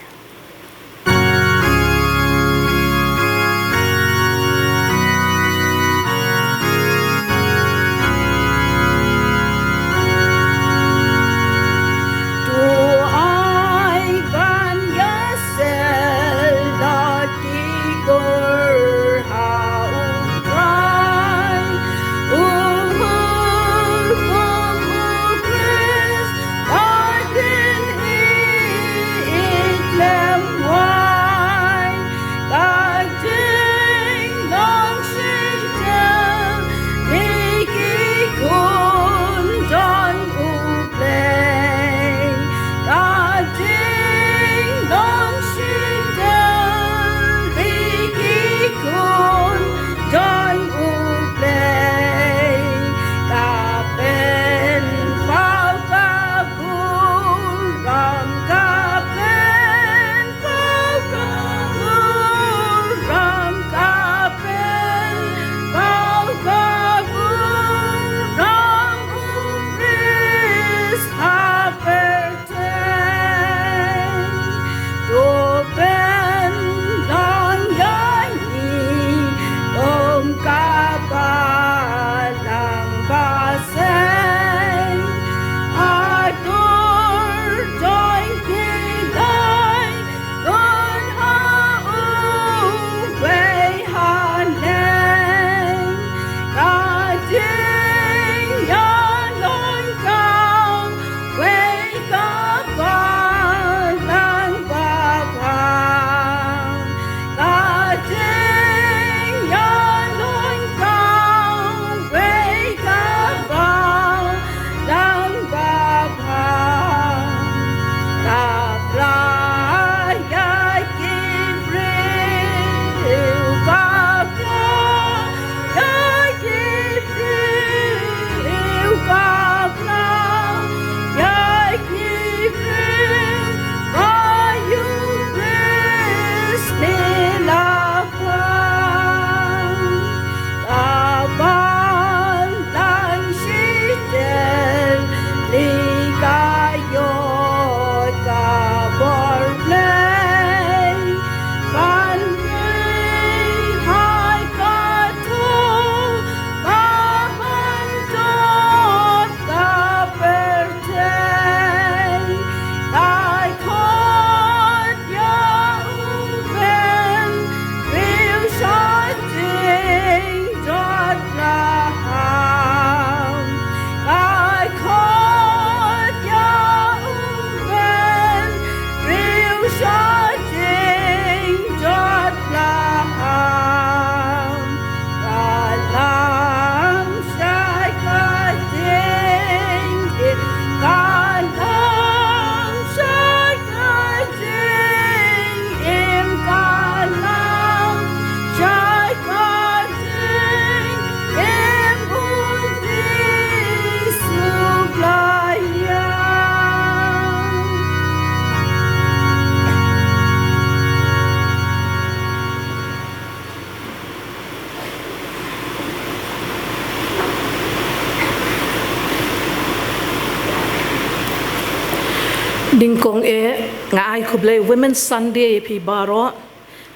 Nyngkong eh, nga ai khublei Women's Sunday ïa phi baroh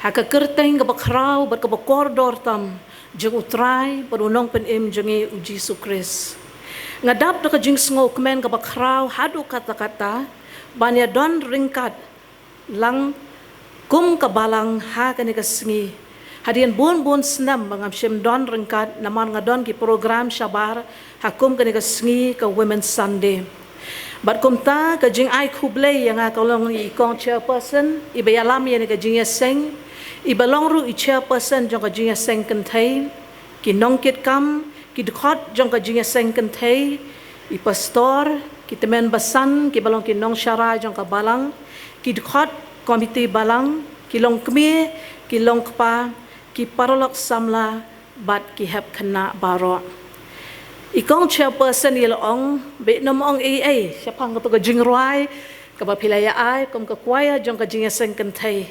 ha ka kyrteng kaba khraw bad kaba kordor tam jong U Trai bad U Nongpynim jong ngi U Jisu Khrist. Nga dap da ka jingsngewkmen kaba khraw haduh katta katta ban ïa don ryngkat lang kum ka balang ha kane ka sngi. Hadien bun bun snem ba ngam shym don ryngkat namar nga don ki program shabar ha kum kane ka sngi ka Women's Sunday. Bad kumta ka jingai khublei ïa nga ka long ïa i kong chairperson iba ïalam ïa kane ka jingïaseng, iba long ruh i chairperson jong ka jingïaseng kynthei, ki nongkitkam, ki dkhot jong ka jingïaseng kynthei, i pastor, ki tymmen basan kiba long ki nongsharai jong ka balang, ki dkhot komiti balang, ki longkmie, ki longkpa, ki paralok samla bad ki hep khynnah baroh. I kong chairperson i la ong ba ym ong ei ei shaphang kato ka jingrwai kaba phi la ïa ai kum ka choir jong ka jingïaseng kynthei.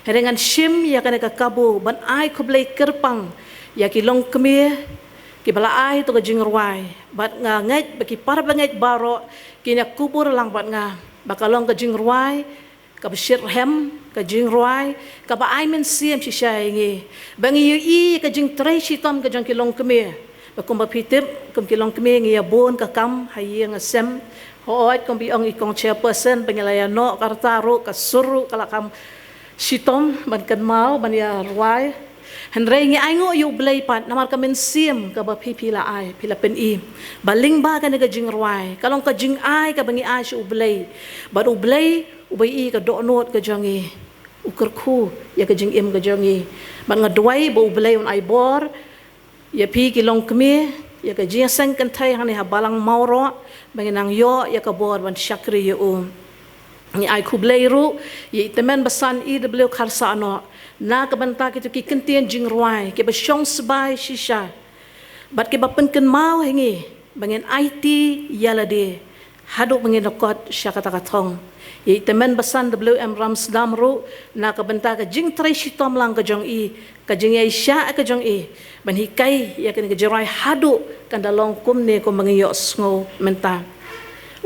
Hynrei ngan shim ïa kane ka kabu ban ai khublei kyrpang ïa ki longkmie kiba la ai to ka jingrwai bad nga ngeit ba ki parabangeit baroh kin ïa kubur lang bad nga ba ka long ka jingrwai kaba shitrhem, ka jingrwai kaba ai mynsiem shisha ïa ngi ba ngi ïohi ka jingtrei shitom ka jong ki longkmie. Ba kumba phi tip kum ki longkmie ngi ïa bun ka kam ha ïing ha sem. Hooid, kumba ong i kong chairperson ba ngi la ïa noh ka rta ruh ka sur ruh ka la kham shitom ban kynmaw ban ïa rwai. Hynrei ngi ainguh ïa U Blei pat namar ka mynsiem kaba phi phi la ai, phi la pyni ba lyngba kane ka jingrwai ka long ka jingai kaba ngi ai sha U Blei. Bad U Blei uba ïohi ka dohnud ka jong ngi, u kyrkhu ïa ka jingim ka jong ngi. Bad nga duwai ba U Blei un ai bor ïa phi ki longkmie, ïa ka jingïaseng kynthei hangne ha balang Mawroh ba ngin nang ïoh ïa ka bor ban shakri ïa u. Ngi ai khublei ruh ïa i tymmen basan E W Kharsahnoh na ka bynta kito ki kyntien jingrwai kiba shong sbai shisha bad kiba pynkynmaw ha ngi ba ngin aiti ïa lade haduh ba ngin ïa kot sha kata ka thong. Ïa i tymmen basan W M Ramsdam ruh na ka bynta ka jingtrei shitom lang ka jong i, ka jingïaishah ka jong i ban hikai ïa kane ka jingrwai haduh kan da long kumne kumba ngi ïohsngew mynta.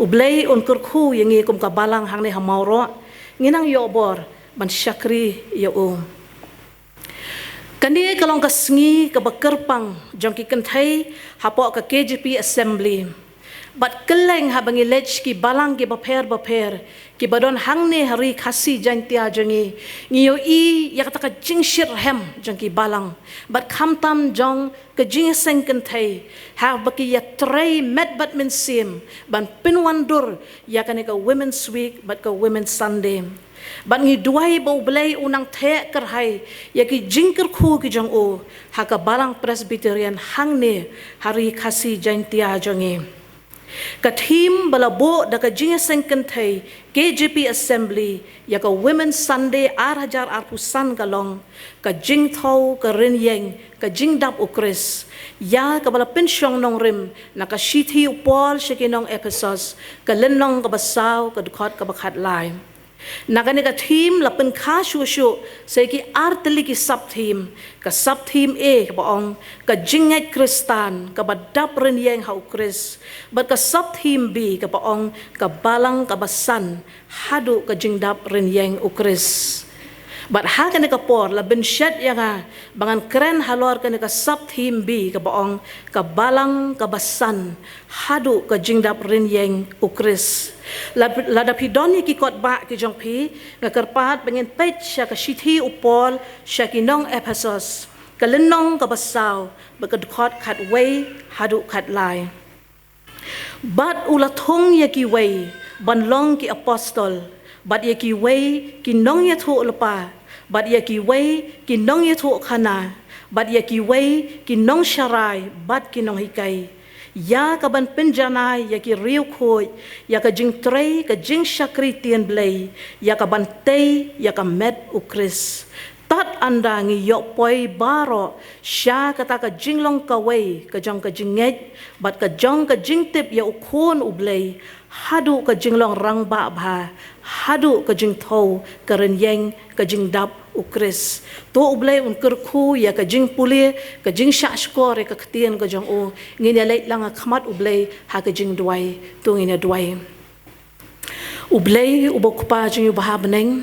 U Blei un kyrkhu ïa ngi kum ka balang hangne ha Mawroh, ngin nang ïoh bor ban shakri ïa u. Kane ka long ka sngi kaba kyrpang jong ki kynthei hapoh ka K J P Assembly. Bad kylleng haba ngi leit ki balang kiba pher bapher kiba don hangne ha ri Khasi Jaiñtia jong ngi, ngi ïohi ïa kata ka jingshitrhem jong ki balang bad khamtam jong ka jingïaseng kynthei haba ki ïatrei met bad mynsiem ban pynwandur ïa kane ka Women's Week bad ka Women's Sunday. Bad ngi duwai ba U Blei un nang theh kyrhai ïa ki jingkyrkhu ki jong u ha ka balang Presbyterian hangne ha ri Khasi Jaiñtia jong ngi. Ka theme ba la buh da ka jingïaseng kynthei K J P Assembly ïa ka Women's Sunday ar hajar arphew san ka long ka jingthew ka rynïeng ka jingdap U Khrist, ïa kaba la pynshong nongrim na ka shithi u Paul sha ki nong Ephesos, ka lynnong kaba saw, ka dkhot kaba khatlai. Na kane ka theme la pynkha shuh shuh sa ïa ki artylli ki sub theme. Ka sub theme A kaba ong ka jingngeit Khristan kaba dap rynïeng ha U Khrist. Bad ka sub theme B kaba ong ka balang kaba san haduh ka jingdap rynïeng U Khrist. Bad ha kane ka por la bynshet ïa nga ba ngan kren halor kane ka sub theme B kaba ong ka balang kaba san haduh ka jingdap rynïeng U Khrist. La, lada phi don ïa ki kot bah ki jong phi, nga kyrpad ba ngin peit sha ka shithi u Paul sha ki nong Ephesos, ka lynnong kaba saw, bad ka dkhot khatwei haduh khatlai. Bad u la thung ïa kiwei ban long ki apostol, bad ïa kiwei ki nongïathuhlypa, bad ïa kiwei ki nongïathuhkhana, bad ïa kiwei ki nongsharai bad ki nonghikai. Ïa kaban pynjanai ïa ki riewkhuid ïa ka jingtrei ka jingshakri ktien Blei, ïa kaban tei ïa ka met U Khrist. Tad ynda ngi ïoh poi baroh sha kata ka jinglong kawei ka jong ka jingngeit bad ka jong ka jingtip ïa U Khun U Blei, haduh ka jinglong rangbah bha, haduh ka jingthew ka rynïeng ka jingdap U Khrist. To U Blei un kyrkhu ïa ka jingpule, ka jingshahshkor ïa ka ktien ka jong u. Ngin ïa leit lang ha khmat U Blei ha ka jingduwai. To ngin ïa duwai. U Blei uba u Kpa jong ngi uba ha bneng,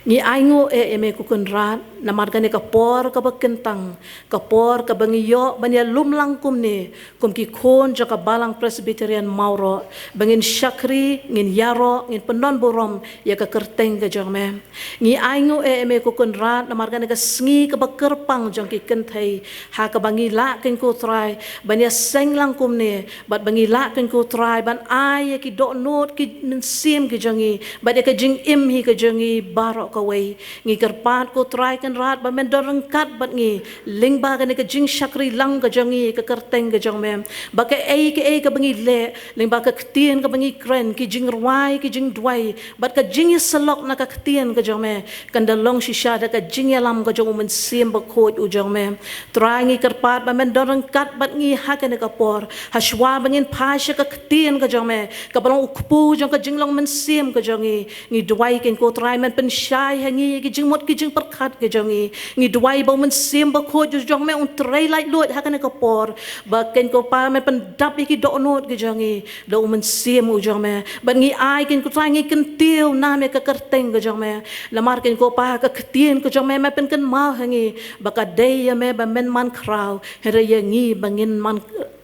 ngi ainguh eh ïa me ko Kynrad namar kane ka por kaba kyntang, ka por kaba ngi ïoh ban ïalum lang kumne kum ki khun jong ka Balang Presbyterian Mawroh, ba ngin shakri, ngin ïaroh, ngin pyndonburom ïa ka kyrteng ka jong me. Ngi ainguh eh ïa me ko Kynrad namar kane ka sngi kaba kyrpang jong ki kynthei, ha kaba ngi lah kein ko Trai ban ïaseng lang kumne, bad ba ngi lah kein ko Trai ban ai ïa ki dohnud ki mynsiem ki jong ngi bad ïa ka jingim hi ka jong ngi baroh kawei. Ngi kyrpad ko Trai Kynrad ba men don ryngkat bad ngi lyngba kane ka jingshakri lang ka jong ngi ïa ka kyrteng ka jong me, ba kaei kaei kaba ngi leh, lyngba ka ktien kaba ngi kren, ki jingrwai, ki jingduwai bad ka jingïasyllok na ka ktien ka jong me, kan da long shisha da ka jingïalam ka jong u Mynsiem Bakhuid u jong me. Trai, ngi kyrpad ba men don ryngkat bad ngi ha kane ka por, ha shuwa ba ngin phai sha ka ktien ka jong me kaba long u kpu jong ka jinglong mynsiem ka jong ngi. Ngi duwai kein ko Trai men pynshai ha ngi ïa ki jingmut ki jingpyrkhat ka jong ngi. Ngi duwai ba u Mynsiem Bakhuid u jong me un trei laitluid ha kane ka por, ba kein ko Pa men pyndap ïa ki dohnud ka jong ngi da u Mynsiem u jong me. Bad ngi ai kein ko Trai, ngi kyntiew nam ïa ka kyrteng ka jong me, namar kein ko Pa ka ktien ka jong me, me pynkynmaw ha ngi ba ka dei ïa me ba men man khraw, hynrei ïa ngi ba ngin man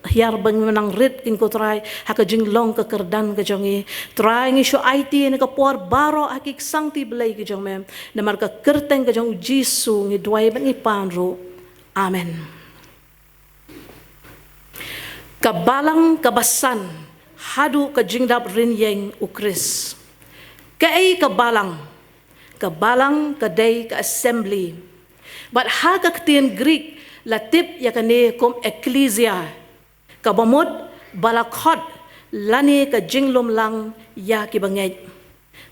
hiar, ba ngin nang rit kein ko Trai ha ka jinglong ka kyrdan ka jong ngi. Trai, ngi shu aiti ïa kane ka por baroh ha ki ksangti Blei ki jong me, namar ka kyrteng ka jong u Jisu ngi duwai bad ngi pan ruh. Amen. Ka Balang kaba san haduh ka jingdap rynïeng u Khrist. Kaei ka Balang? Ka Balang ka dei ka assembly. Bad ha ka ktien Greek la tip ïa kane kum ekklesia, kaba mut ba la khot lane ka jinglum lang ïa ki bangeit.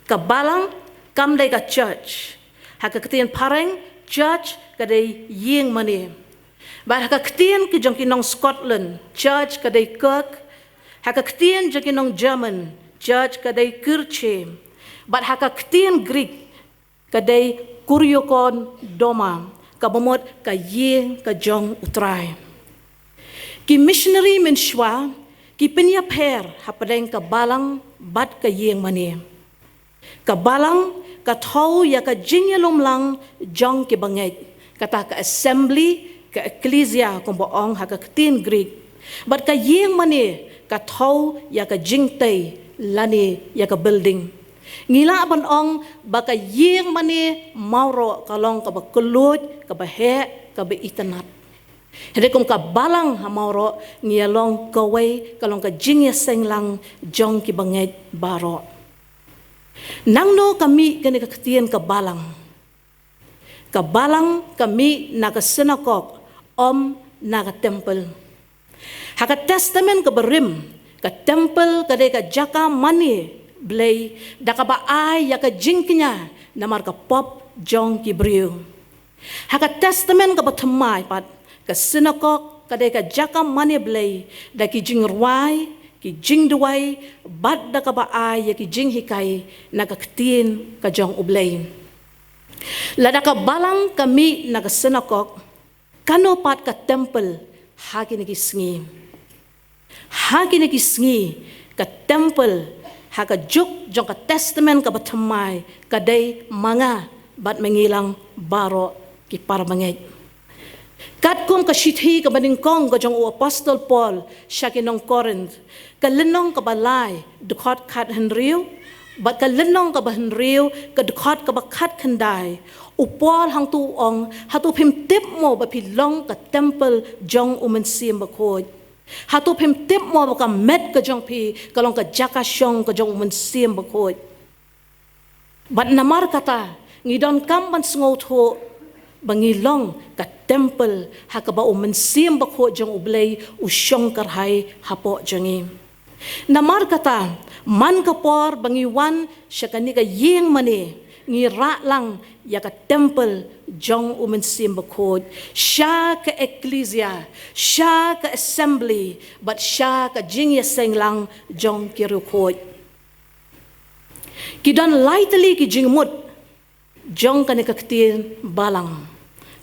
Ka Balang kam dei ka church. Ha ka ktien phareng, church ka dei ïing mane. Bad ha ka ktien ki jong ki nong Scotland, church ka dei kirk. Ha ka ktien jong ki nong German, church ka dei Kirche. Bad ha ka ktien Greek ka dei kuriakon doma, kaba mut ka ïing ka jong u Trai. Ki missionary mynshuwa ki pynïapher hapdeng ka Balang bad ka ïing mane. Ka Balang ka thew ïa ka jingïalum lang jong ki bangeit, kata ka assembly, ka ekklesia kumba ong ha ka ktien Greek. Bad ka ïing mane ka thew ïa ka jingtei lane ïa ka building. Ngi lah ban ong ba ka ïing mane Mawroh ka long kaba kylluid, kaba heh, kaba itynnad. Hynrei kum ka Balang ha Mawroh ngi ïa long kawei, ka long ka jingïaseng lang jong ki bangeit baroh. Nangno ka mih kane ka ktien ka Balang? Ka Balang ka mih na ka synagog, ym na ka temple. Ha ka Testament kaba rim, ka temple ka dei ka jaka mane Blei, da kaba ai ïa ka jingkñia namar ka pop jong ki briew. Ha ka Testament kaba thymmai pat, ka synagog ka dei ka jaka mane Blei, da ki jingrwai, ki jingduwai, bad da kaba ai ïa ki jinghikai na ka ktien ka jong U Blei. Lada ka Balang ka mih na ka synagog, kano pat ka temple ha kine ki sngi? Ha kine ki sngi, ka temple ha ka juk jong ka Testament kaba thymmai ka dei ma nga bad ma ngi lang baroh ki para bangeit. Katkum ka shithi kaba nyngkong ka jong u Apostol Paul sha ki nong Korinth, ka lynnong kaba lai, dkhot khathynriew, bad ka lynnong kaba hynriew, ka dkhot kaba khatkhyndai, u Paul hangto u ong, hato phim tip mo ba phi long ka temple jong U Mynsiem Bakhuid? Hato phim tip mo ba ka met ka jong phi ka long ka jaka shong ka jong U Mynsiem Bakhuid? Bad namar kata, ngi donkam ban sngewthuh ba ngi long ka temple ha kaba U Mynsiem Bakhuid jong U Blei u shong kyrhai hapoh jong ngi. Namar kata, man ka por ba ngi wan sha kane ka ïing mane, ngi rah lang ïa ka temple jong U Mynsiem Bakhuid, sha ka ekklesia, sha ka assembly, bad sha ka jingïaseng lang jong ki riewkhuid. Ki don lai tylli ki jingmut jong kane ka ktien Balang.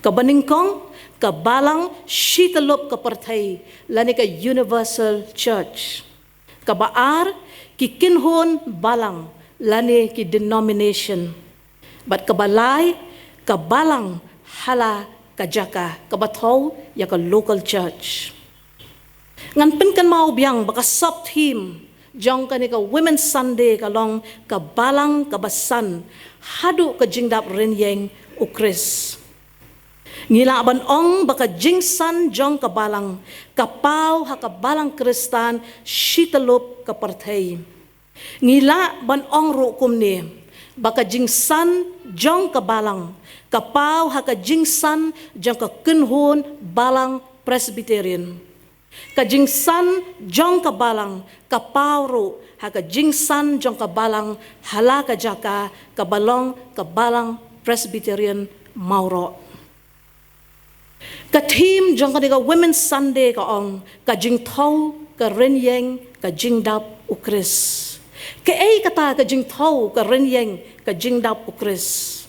Kaba nyngkong, ka Balang shi tyllup ka pyrthei, lane ka Universal Church. Kaba ar, ki kynhun Balang, lane ki denomination. Bad kaba lai, ka balang ha la ka jaka, kaba thew ïa ka local church. Ngan pynkynmaw biang ba ka sub theme jong kane ka Women's Sunday ka long ka balang kaba san haduh ka jingdap rynïeng u Khrist. Ngi lah ban ong ba ka jingsan jong ka balang ka paw ha ka balang Khristan shityllup ka pyrthei. Ngi lah ban ong ruh kumne ba ka jingsan jong ka balang ka paw ha ka jingsan jong ka kynhun balang Presbyterian. Ka jingsan jong ka balang ka paw ruh ha ka jingsan jong ka balang ha la ka jaka, kaba long ka balang Presbyterian Mawroh. Ka theme jong kane ka Women's Sunday ka ong ka jingthew ka rynïeng ka jingdap u Khrist. Kaei kata ka jingthew ka rynïeng ka jingdap u Khrist?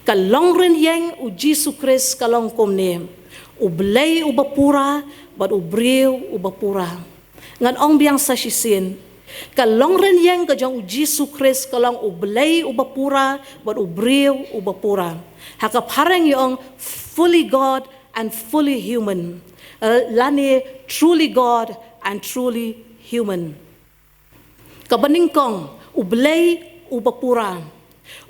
Ka long rynïeng u Jisu Khrist ka long kumne: U Blei uba pura bad u briew uba pura. Ngan ong biang sa shisien. Ka long rynïeng ka jong u Jisu Khrist ka long U Blei uba pura bad u briew uba pura. Ha ka phareng ïa ong fully God and fully human. Eh, lane truly God and truly human. Kaba nyngkong, U Blei uba pura.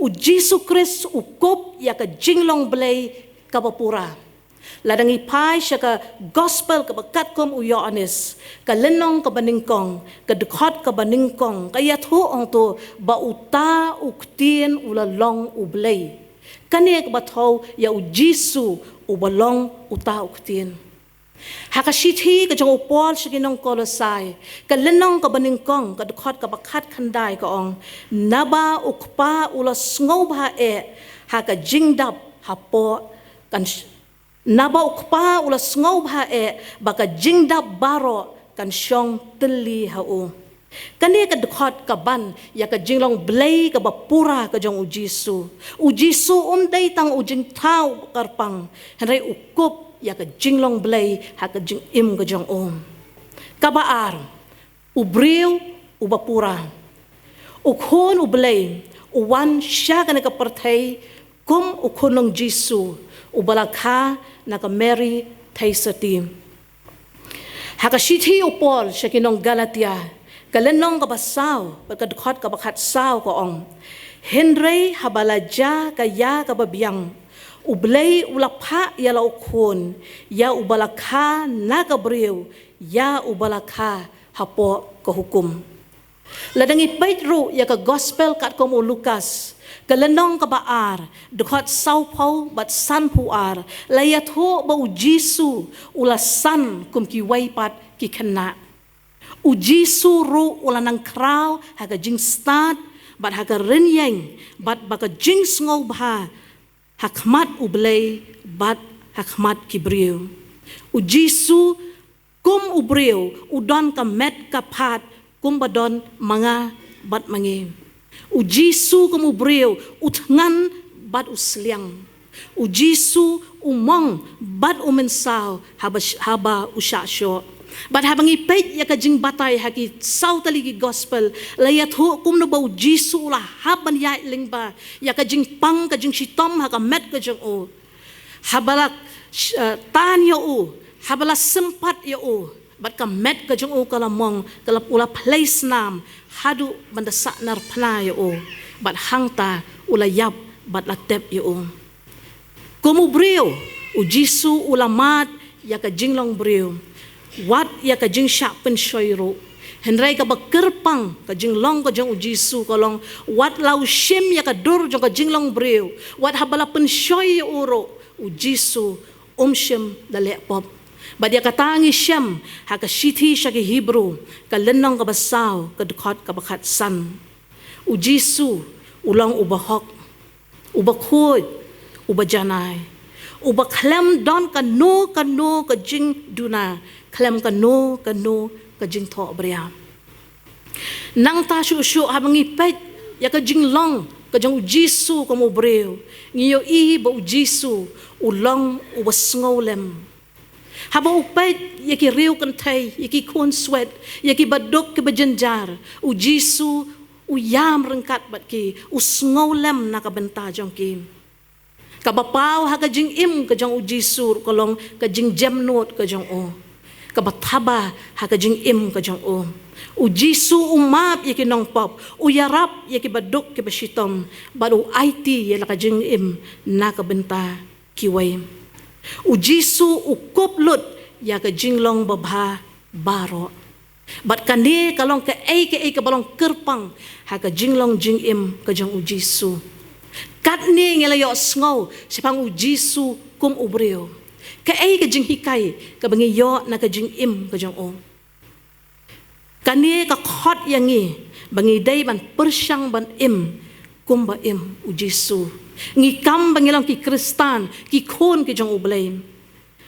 U Jisu Khrist u kup ïa ka jinglong Blei kaba pura. Lada ngi phai sha ka gospel kaba katkum u Ïoannis, ka lynnong kaba nyngkong, ka dkhot kaba nyngkong, ka ïathuh hangto ba uta u Ktien u la long U Blei. Kane kaba thew ïa u Jisu uba long uta u Ktien. Ha ka shithi ka jong u Paul sha ki nong Kolosai, ka lynnong kaba nyngkong, ka dkhot kaba khatkhyndai ka ong, naba u Kpa u la sngewbha eh ha ka jingdap hapoh kan sh-, naba u Kpa u la sngewbha eh ba ka jingdap baroh kan shong tylli ha u. Kane ka dkhot ka ban ïa ka jinglong Blei kaba pura ka jong u Jisu. U Jisu um dei tang u jingthaw kyrpang, hynrei u kup ïa ka jinglong Blei ha ka jingim ka jong u. Kaba ar, u briew uba pura. U Khun u Blei u wan sha kane ka pyrthei kum u khunlung Jisu, uba la kha na ka Mary Theisotti. Ha ka shithi u Paul sha ki nong Galatia, ka lynnong kaba saw bad ka dkhot kaba khatsaw ka ong, hynrei haba la jia ka ïa kaba biang, U Blei u la phah ïa la u Khun, ïa uba la kha na ka briew, ïa uba la kha hapoh ka hukum. Lada ngi peit ruh ïa ka gospel katkum u Lukas, ka lynnong kaba ar, dkhot sawphew bad sanphew ar, la ïathuh ba u Jisu u la san kum kiwei pat ki khynnah. U Jisu ruh u la nang khraw ha ka jingstad bad ha ka rynïeng bad ba ka jingsngewbha ha khmat U Blei bad ha khmat ki briew. U Jisu kum u briew u don ka met ka phad kumba don ma nga bad ma ngi. U Jisu kum u briew u thngan bad u sliang. U Jisu u mong bad u mynsaw haba sh-, haba u shah shoh. Bad haba ngi peit ïa ka jingbatai ha ki saw tylli ki gospel, la ïathuh kumno ba u Jisu u la hap ban ïaid lyngba ïa ka jingpang ka jingshitom ha ka met ka jong u. Haba la sh-, eh, tan ïa u, haba la sympat ïa u, bad ka met ka jong u ka la mong, ka la, u la plie snam haduh ban da sahnarphna ïa u, bad hangta u la ïap bad la tep ïa u. Kum u briew, u Jisu u la mad ïa ka jinglong briew, wat ïa ka jingshah pynshoi ruh. Hynrei kaba kyrpang ka jinglong ka jong u Jisu ka long, wat la u shim ïa ka dur jong ka jinglong briew, wat haba la pynshoi ïa u ruh, u Jisu um shym da leh pop. Bad ïa kata ngi shem ha ka shithi sha ki Hebru, ka lynnong kaba saw, ka dkhot kaba khatsan. U Jisu u long uba hok, uba khuid, uba janai, uba khlem don kano kano ka jingduna khlem kano kano ka jingthohbria. Nangta shuh shuh haba ngi peit ïa ka jinglong ka jong u Jisu kum u briew, ngi ïohi ba u Jisu u long uba sngewlem. Haba u peit ïa ki riew kynthei, ïa ki khun swet, ïa ki baduk ki bajynjar, u Jisu U ïam ryngkat bad ki, u sngewlem na ka bynta jong ki. Kaba paw ha ka jingim ka jong u Jisu ruh ka long ka jingjemnud ka jong u. Kaba thaba ha ka jingim ka jong u. U Jisu u map ïa ki nongpop, u ïarap ïa kiba duk kiba shitom, bad u aiti ïa la ka jingim na ka bynta kiwei. U Jisu u kup lut ïa ka jinglong babha baroh. Bad kane ka long kaei kaei kaba long kyrpang ha ka jinglong jingim ka jong u Jisu. Katne ngi la ïohsngew shaphang u Jisu kum u briew. Kaei ka jinghikai kaba ngi ïoh na ka jingim ka jong u. Kane ka khot ïa ngi ba ngi dei ban pyrshang ban im kumba im u Jisu. Ngi kam ba ngi long ki Khristan, ki khun ki jong u Blei.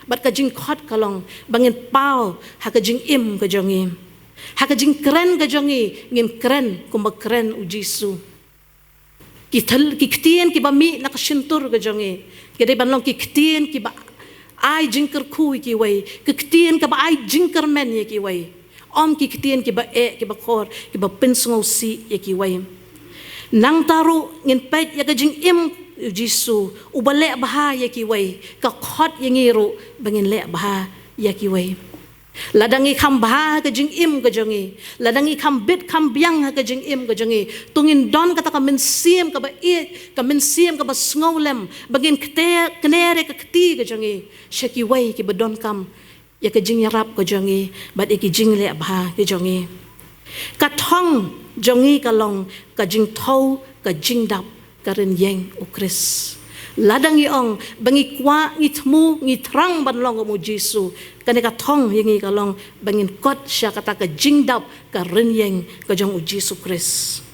Bad ka jingkhot ka long ba ngin paw ha ka jingim ka jong ngi. Ha ka jingkren ka jong ngi ngin kren kumba kren u Jisu. Ki thel, ki ktien kiba mih na ka shyntur ka jong ngi ki dei ban long ki ktien kiba ai jingkyrkhu ïa kiwei, ki ktien kiba ai jingkyrmen ïa kiwei. Ym ki ktien kiba eh, kiba khor, kiba pynsngewsih ïa kiwei. Nangta ruh ngin peit ïa ka jingim u Jisu, uba leh bha ïa kiwei, ka khot ïa ngi ruh ba ngin leh bha ïa kiwei. Lada ngi kham bha ha ka jingim ka jong ngi, lada ngi kham bit kham biang ha ka jingim ka jong ngi, to ngin don kata ka mynsiem kaba ïeit, ka mynsiem kaba sngewlem, ba ngin kte, kner ïa ka kti ka jong ngi sha kiwei kiba donkam ïa ka jingïarap ka jong ngi bad ïa ki jingleh bha ka jong ngi. Ka thong jong ngi ka long ka jingthew ka jingdap ka rynïeng u Khrist. Lada ngi ong ba ngi kwah, ngi thmu, ngi thrang ban long kum u Jisu, kane ka thong ïa ngi ka long ba ngin kot sha kata ka jingdap ka rynïeng ka jong u Jisu Khrist.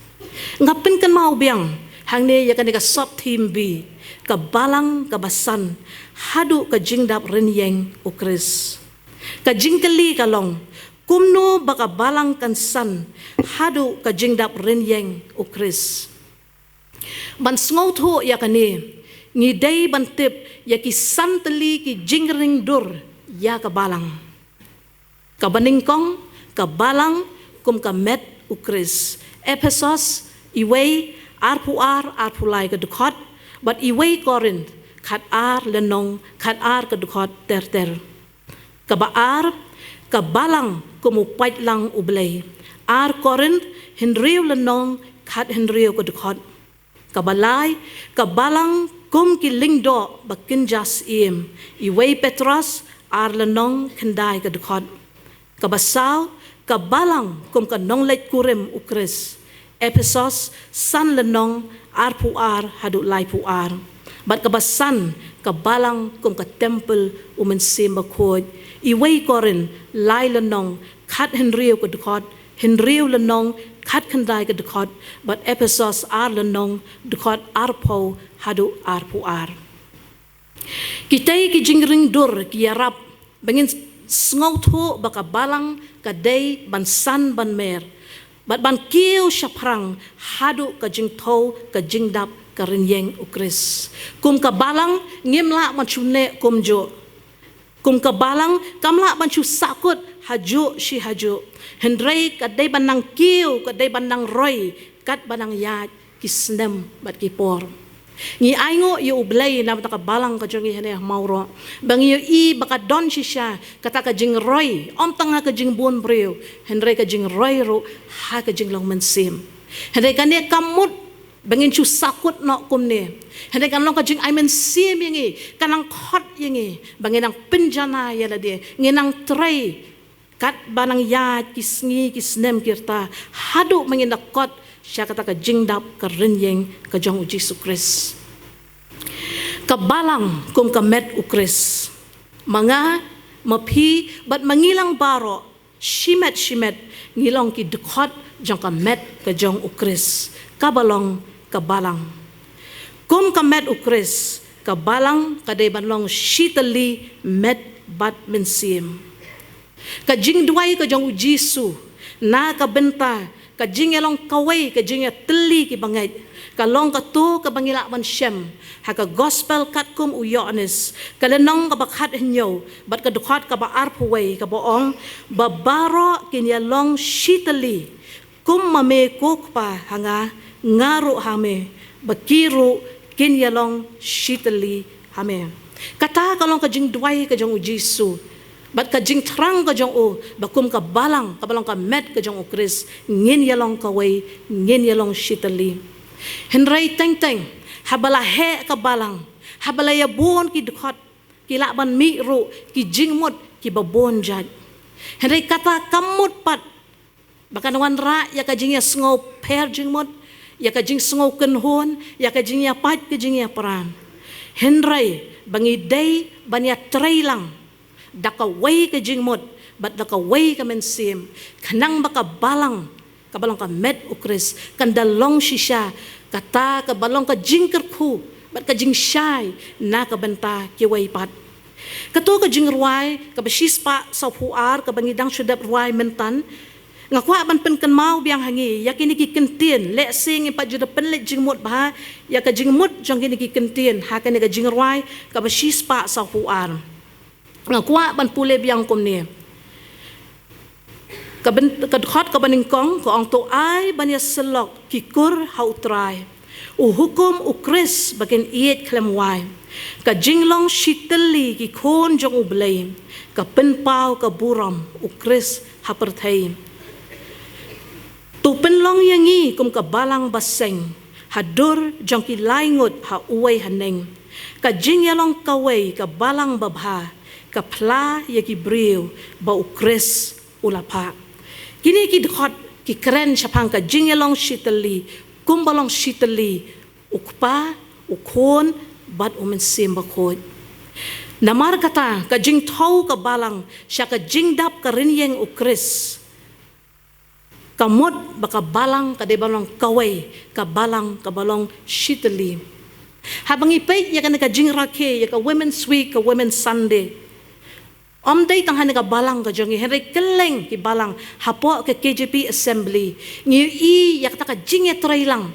Nga pynkynmaw biang hangne ïa kane ka sub theme B, ka balang kaba san haduh ka jingdap rynïeng u Khrist. Ka jingkylli ka long, kumno ba ka balang kan san haduh ka jingdap rynïeng u Khrist? Ban sngewthuh ïa kane, ngi dei ban tip ïa ki san tylli ki jingring dur ïa ka balang. Kaba nyngkong, ka balang kum ka met u Khrist. Ephesos, iwei, arphew ar, arphew lai ka dkhot, bad iwei Korinth, khat ar lynnong, khat ar ka dkhot ter ter. Kaba ar, ka balang kum u paidlang u Blei. Ar Korinth, hynriew lynnong, khat hynriew ka dkhot. Kaba lai, ka balang kum ki lyngdoh ba kynja syiem. Iwei Petros, ar lynnong, khyndai ka dkhot. Kaba saw, ka balang kum ka nongleit kurim u Khrist. Ephesos, san lynnong, arphew ar haduh laiphew ar. Bad kaba san, ka balang kum ka templ u Mynsiem Bakhuid. Iwei Korinth, lai lynnong, khat hynriew ka dkhot, hynriew lynnong, khat khyndai ka dkhot, bad Ephesos, ar lynnong, dkhot arphew haduh arphew ar. Kitei ki jingring dur ki ïarap ba ngin sngewthuh ba ka balang ka dei ban san ban mer, bad ban kiew shaphrang haduh ka jingthew ka jingdap ka rynïeng u Khrist. Kum ka balang ngim lah ban shu neh kumjuh. Kum ka balang kam lah ban shu sahkut hajuh shi hajuh. Hynrei ka dei ban nang kiew, ka dei ban nang roi, kat ba nang ïaid ki snem bad ki por. Ngi ainguh ïa u Blei namar ka balang ka jong ngi hangne ha Mawroh, ba ngi ïohi ba ka don shisha kata ka jingroi, ym tang ha ka jingbun briew, hynrei ka jingroi ruh ha ka jinglong mynsiem. Hynrei kane kam mut ba ngin shu sahkut noh kumne. Hynrei kan long ka jingai mynsiem ïa ngi, kan nang khot ïa ngi ba ngin nang pynjanai ïa lade, ngin nang trei kat ba nang ïaid ki sngi ki snem ki rta, haduh ba ngin da kot sha kata ka jingdap ka rynïeng ka jong u Jisu Khrist. Ka balang kum ka met u Khrist. Ma nga, ma phi, bad ma ngi lang baroh, shimet shimet ngi long ki dkhot jong ka met ka jong u Khrist, kaba long ka balang. Kum ka met u Khrist, ka balang ka dei ban long shitylli met bad mynsiem. Ka jingduwai ka jong u Jisu na ka bynta ka jingïalong kawei, ka jingïatylli ki bangeit, ka long kato kaba ngi lah ban shem ha ka Gospel katkum u Ïoannis, ka lynnong kaba khathynñiew bad ka dkhot kaba arphew wei, kaba ong ba baroh kin ïalong shitylli Kum ma me ko Kpa ha nga, nga ruh ha me, ba ki ruh kin ïalong shitylli ha me. Kata ka long ka jingduwai ka jong u Jisu bad ka jingthrang ka jong u, ba kum ka balang kaba long ka met ka jong u Khrist, ngin ïalong kawei, ngin ïalong shitylli. Hynrei teng teng, haba la heh ka balang, haba la ïa bun ki dkhot, ki lah ban mih ruh ki jingmut kiba bun jait. Hynrei kata kam mut pat ba kan wanrah ïa ka jingïasngew pher jingmut, ïa ka jingsngew kynhun, ïa ka jingïapait ka jingïapra. Hynrei ba ngi dei ban ïatrei lang da kawei ka jingmut bad da kawei ka mynsiem, khnang ba ka balang kaba long ka met u Khrist kan da long shisha kata kaba long ka jingkyrkhu bad ka jingshai na ka bynta kiwei pat. Kato ka jingrwai kaba shispah sawphew ar kaba ngi dang shu dep rwai mynta, nga kwah ban pynkynmaw biang ha ngi ïa kine ki kyntien, lehse ngim pat ju da pynleit jingmut bha ïa ka jingmut jong kine ki kyntien ha kane ka jingrwai kaba shispah sawphew ar. Nga kwah ban pule biang kumne. Ka dkhot kaba nyngkong ka ong, to ai ban ïasyllok ki kur ha U Trai, u hukum u Khrist ba kin ïeit khlem wai, ka jinglong shitylli ki khun jong U Blei, ka pynpaw ka burom u Khrist ha pyrthei. To pynlong ïa ngi kum ka balang ba seng ha dur jong ki lai ngut ha uwei haneng, ka jingïalong kawei ka balang babha, ka phla ïa ki briew ba u Khrist u la phah. Kine ki dkhot ki kren shaphang ka jingïalong shitylli, kum ba long shitylli u Kpa, u Khun bad u Mynsiem Bakhuid. Namar kata ka jingthew ka balang sha ka jingdap ka rynïeng u Khrist, ka mut ba ka balang ka dei ban long kawei, ka balang kaba long shitylli. Haba ngi peit ïa kane ka jingrakhe ïa ka Women's Week, ka Women's Sunday, ym dei tang ha kane ka balang ka jong ngi, hynrei kylleng ki balang hapoh ka K J P Assembly, ngi ïohi ïa kata ka jingïatreilang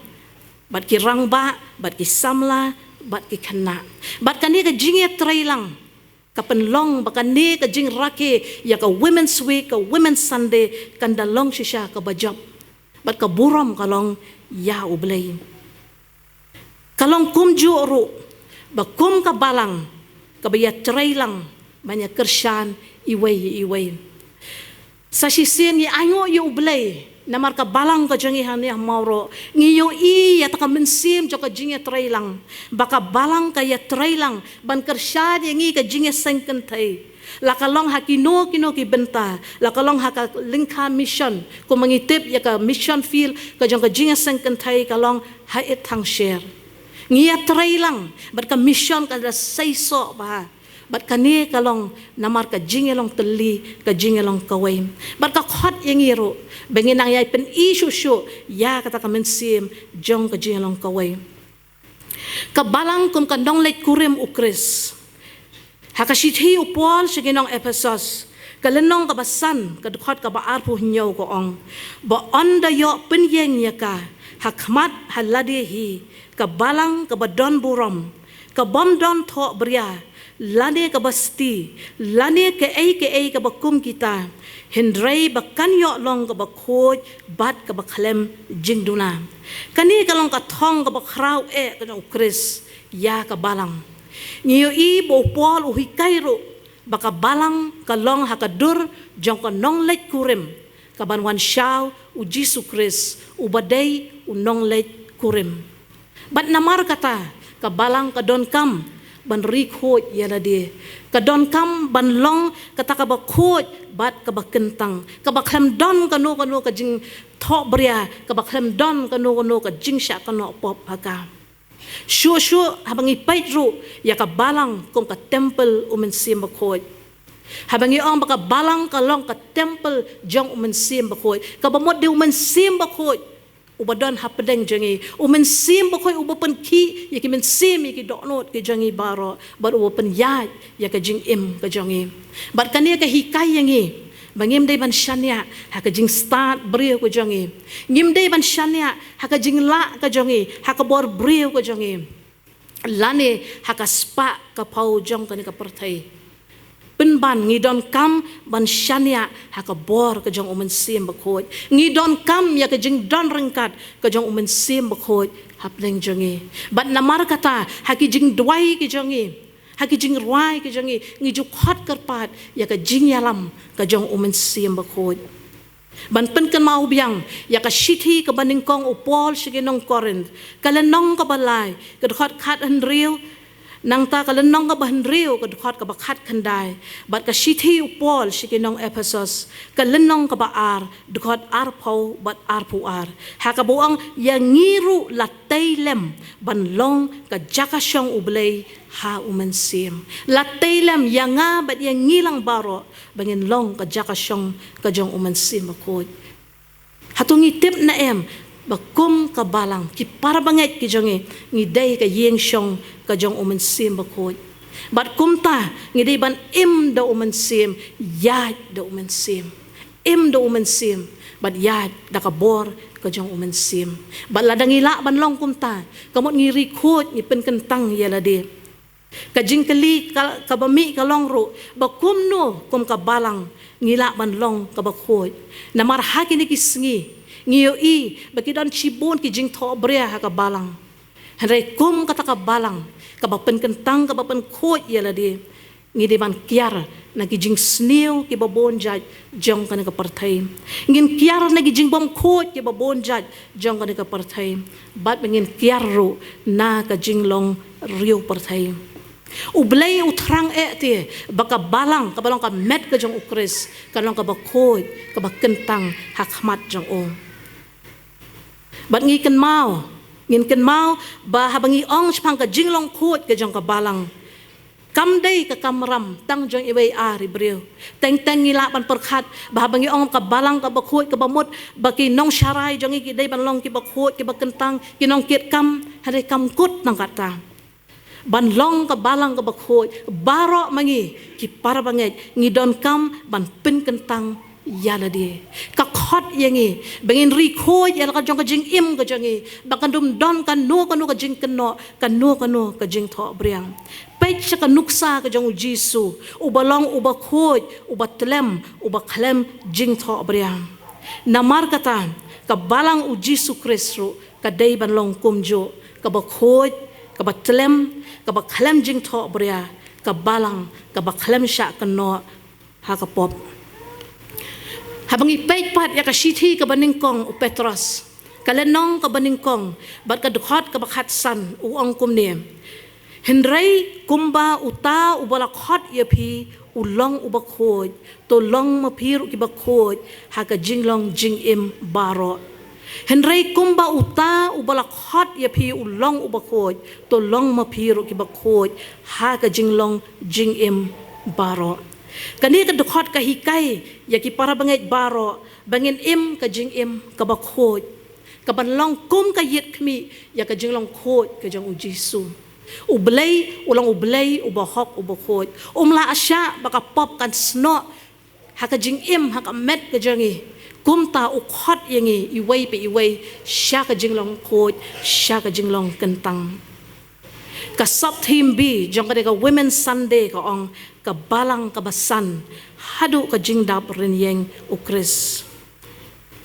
bad ki rangbah, bad ki samla, bad ki khynnah. Bad kane ka jingïatreilang ka pynlong ba kane ka jingrakhe ïa ka Women's Week, ka Women's Sunday kan da long shisha kaba jop. Bad ka burom ka long ïa U Blei. Ka long kumjuh ruh ba kum ka balang kaba ïatreilang ban ïakyrshan iwei ïa iwei. Sa shisien ngi ainguh ïa U Blei namar ka balang ka jong ngi hangne ha Mawroh, ngi ïohi ïa kata ka mynsiem jong ka jingïatreilang, ba ka balang ka ïatreilang ban kyrshan ïa ngi ka jingïaseng kynthei. La ka long ha kino kino ki bynta, la ka long ha ka lyngkha mission, kumba ngi tip ïa ka mission field ka jong ka jingïaseng kynthei ka long ha Ithang Sher. Ngi ïatreilang bad ka mission ka da seisoh bha. Bad kane ka long namar ka jingïalong tylli, ka jingïalong kawei. Bad ka khot ïa ngi ruh ba ngin nang ïai pyni shuh shuh ïa kata ka mynsiem jong ka jingïalong kawei. Ka balang kum ka nongleit kurim u Khrist. Ha ka shithi u Paul sha ki nong Ephesos, ka lynnong kaba san, ka dkhot kaba arphew hynñiew ka ong, ba yn da ïoh pynïeng ïa ka ha khmat ha lade hi, ka balang kaba don burom, ka bym don thohbria lane kaba sti lane kaei kaei kaba kum kita, hynrei ba kan ïoh long kaba khuid bad kaba khlem jingduna. Kane ka long ka thong kaba khraw eh ka jong u Khrist ïa ka balang. Ngi ïohi ba u Paul u hikai ruh ba ka balang ka long ha ka dur jong ka nongleit kurim, ka ban wan shaw u Jisu Khrist uba dei u nongleit kurim. Bad namar kata ka balang ka donkam ban ri khuid ïa lade, ka donkam ban long kata kaba khuid bad kaba kyntang, kaba khlem don kano kano ka jingthohbria, kaba khlem don kano kano ka jingshah kynnoh pop ha ka. Shuh shuh haba ngi peit ruh ïa ka balang kum ka templ u Mynsiem Bakhuid. Haba ngi ong ba ka balang ka long ka templ jong u Mynsiem Bakhuid, kaba mut dei u Mynsiem Bakhuid uba don hapdeng jong ngi, u Mynsiem Bakhuid uba pynkhih ïa ki mynsiem, ïa ki dohnud ki jong ngi baroh, bad uba pynïaid ïa ka jingim ka jong ngi. Bad kane ka hikai ïa ngi ba ngim dei ban shaniah ha ka jingstad briew ka jong ngi. Ngim dei ban shaniah ha ka jinglah ka jong ngi, ha ka bor briew ka jong ngi, lane ha ka spah ka phew jong kane ka pyrthei. Pyn Ban ngi donkam ban shaniah ha ka bor ka jong U Mynsiem Bakhuid. Ngi donkam ïa ka jingdon ryngkat ka jong U Mynsiem Bakhuid hapdeng jong ngi. Bad namar kata ha ki jingduwai ki jong ngi, ha ki jingrwai ki jong ngi, ngi ju khot kyrpad ïa ka jingïalam ka jong U Mynsiem Bakhuid. Ban pynkynmaw biang ïa ka shithi kaba nyngkong u Paul sha ki nong Korinth, ka lynnong kaba lai, ka dkhot khathynriew, nangta ka lynnong kaba hynriew, ka dkhot kaba khatkhyndai, bad ka shithi u Paul sha ki nong Ephesos, ka lynnong kaba ar, dkhot arphew bad arphew ar. Ha kaba u ong ïa ngi ruh la tei lem ban long ka jaka shong U Blei ha U Mynsiem. La tei lem ïa nga bad ïa ngi lang baroh ba ngin long ka jaka shong ka jong U Mynsiem Bakhuid. Hato ngi tip ne em ba kum ka balang, ki para bangeit ki jong ngi, ngi dei ka ïing shong ka jong U Mynsiem Bakhuid? Bad kumta ngi dei ban im da U Mynsiem, ïaid da U Mynsiem. Im da U Mynsiem bad ïaid da ka bor ka jong U Mynsiem. Bad lada ngi lah ban long kumta, ka mut ngi ri khuid, ngi pynkyntang ïa lade. Ka jingkylli ka, kaba mih ka long ruh ba kumno kum ka balang ngi lah ban long kaba khuid. Namar ha kine ki sngi ngi ïohi ba ki don shibun ki jingthohbria ha ka balang. Hynrei kum kata ka balang kaba pynkyntang, kaba pynkhuid ïa lade, ngi dei ban kiar na ki jingsniew kiba bun jait jong kane ka pyrthei. Ngin kiar na ki jingbymkhuid kiba bun jait jong kane ka pyrthei. Bad ba ngin kiar ruh na ka jinglong riewpyrthei. U Blei u thrang eh te ba ka balang kaba long ka met ka jong U Khrist kan long kaba khuid, kaba kyntang ha khmat jong u. Bad ngi kynmaw, ngin kynmaw ba haba ngi ong shaphang ka jinglong khuid ka jong ka balang, kam dei ka kamram tang jong iwei ar i briew. Teng teng ngi lah ban pyrkhat ba haba ngi ong ka balang kaba khuid, kaba mut ba ki nongsharai jong ngi ki dei ban long kiba khuid, kiba kyntang, ki nongkitkam, hynrei kam kut nangkata. Ban long ka balang kaba khuid, baroh ma ngi ki para bangeit ngi donkam ban pynkyntang ïa lade. Ka khot ïa ngi ba ngin ri khuid ïa la ka jong ka jingim ka jong ngi, ba kan ym don kano kano ka jingkynnoh, kano kano ka jingthohbria. Peit sha ka nuksa ka jong U Jisu, uba long uba khuid, uba tlem, uba khlem jingthohbria. Namar kata ka balang U Jisu Khrist ruh ka dei ban long kumjuh, kaba khuid, kaba tlem, kaba khlem jingthohbria, ka balang kaba khlem shah kynnoh ha ka pop. Haba ngi peit pat ïa ka shithi kaba nyngkong u Petros, ka lynnong kaba nyngkong bad ka dkhot kaba khatsan, u ong kumne: Hynrei kumba uta uba la khot ïa phi u long uba khuid, to long ma phi ruh kiba khuid ha ka jinglong jingim baroh. Hynrei kumba uta uba la khot ïa phi u long uba khuid, to long ma phi ruh kiba khuid ha ka jinglong jingim baroh. Kane ka dkhot ka hikai ïa ki para bangeit baroh ba ngin im ka jingim kaba khuid, kaban long kum ka ïit khmih ïa ka jinglong khuid ka jong U Jisu. U Blei u long U Blei uba hok, uba khuid. Um lah shah ba ka pop kan snoh ha ka jingim, ha ka met ka jong ngi. Kumta u khot ïa ngi iwei pa iwei sha ka jinglong khuid, sha ka jinglong kyntang. Ka sub theme B jong kane ka Women's Sunday ka ong ka balang kaba san haduh ka jingdap rynïeng U Khrist.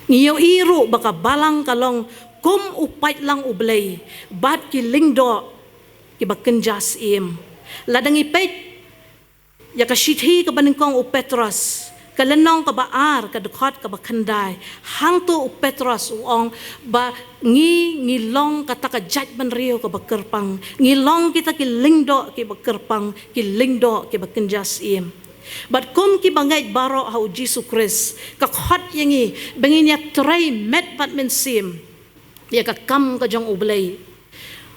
Ngi ïohi ruh ba ka balang ka long kum u paidlang U Blei bad ki lyngdoh kiba kynja syiem. Lada ngi peit ïa ka shithi kaba nyngkong u Petros, ka lynnong kaba ar, ka dkhot kaba khyndai, hangto u Petros u ong ba ngi, ngi long kata ka jaitbynriew kaba kyrpang, ngi long kita ki lyngdoh kiba kyrpang, ki lyngdoh kiba kynja syiem. Bad kum kiba ngeit baroh ha U Jisu Khrist, ka khot ïa ngi ba ngin ïatrei met bad mynsiem ïa ka kam ka jong U Blei.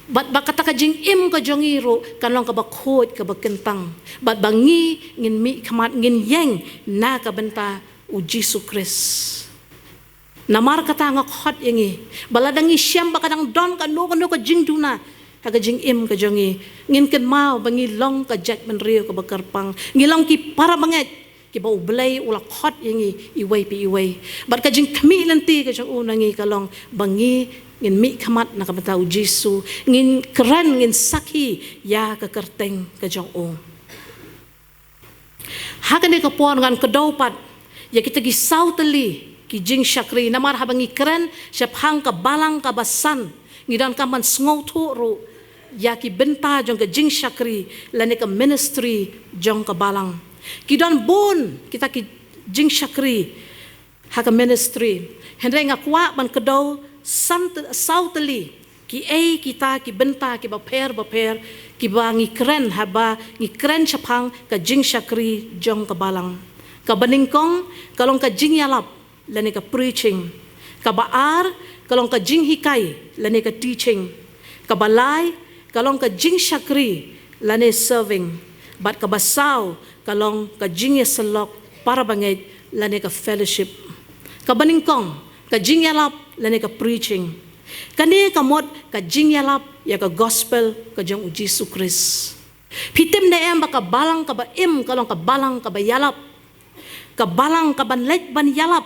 Bad ba kata ka jingim ka jong ngi ruh kan long kaba khuid, kaba kyntang. Bad ba ngi ngin mih khmat, ngin ïeng na ka bynta U Jisu Khrist. Namar kata nga khot ïa ngi ba lada ngi shem ba ka dang don kano kano ka jingduna ha ka jingim ka jong ngi, ngin kynmaw ba ngi long ka jaitbynriew kaba kyrpang. Ngi long ki para bangeit kiba U Blei u la khot ïa ngi iwei pa iwei. Bad ka jingkhmih lynti ka jong u na ngi ka long ba ngi ngin mih khmat na ka bynta U Jisu, ngin kren, ngin sakhi ïa ka kyrteng ka jong u. Ha kane ka por ngan kdew pat ïa kita ki saw tylli ki jingshakri, namar haba ngi kren shaphang ka balang kaba san, ngi donkam ban sngewthuh ruh ïa ki bynta jong ka jingshakri lane ka ministry jong ka balang. Ki don bun kita ki jingshakri ha ka ministry. Hynrei nga kwah ban kdew san, saw tylli kiei kita ki bynta kiba pher bapher kiba ngi kren haba ngi kren shaphang ka jingshakri jong ka balang. Kaba nyngkong ka long ka jingïalap lane ka preaching. Kaba ar ka long ka jinghikai lane ka teaching. Kaba lai ka long ka jingshakri lane serving. Bad kaba saw ka long ka jingïasyllok para bangeit lane ka fellowship. Kaba nyngkong ka jingïalap lane ka preaching. Kane ka mut ka jingïalap ïa ka gospel ka jong U Jisu Khrist. Phi tip ne em ba ka balang kaba im ka long ka balang kaba ïalap. Ka balang kaban leit ban ïalap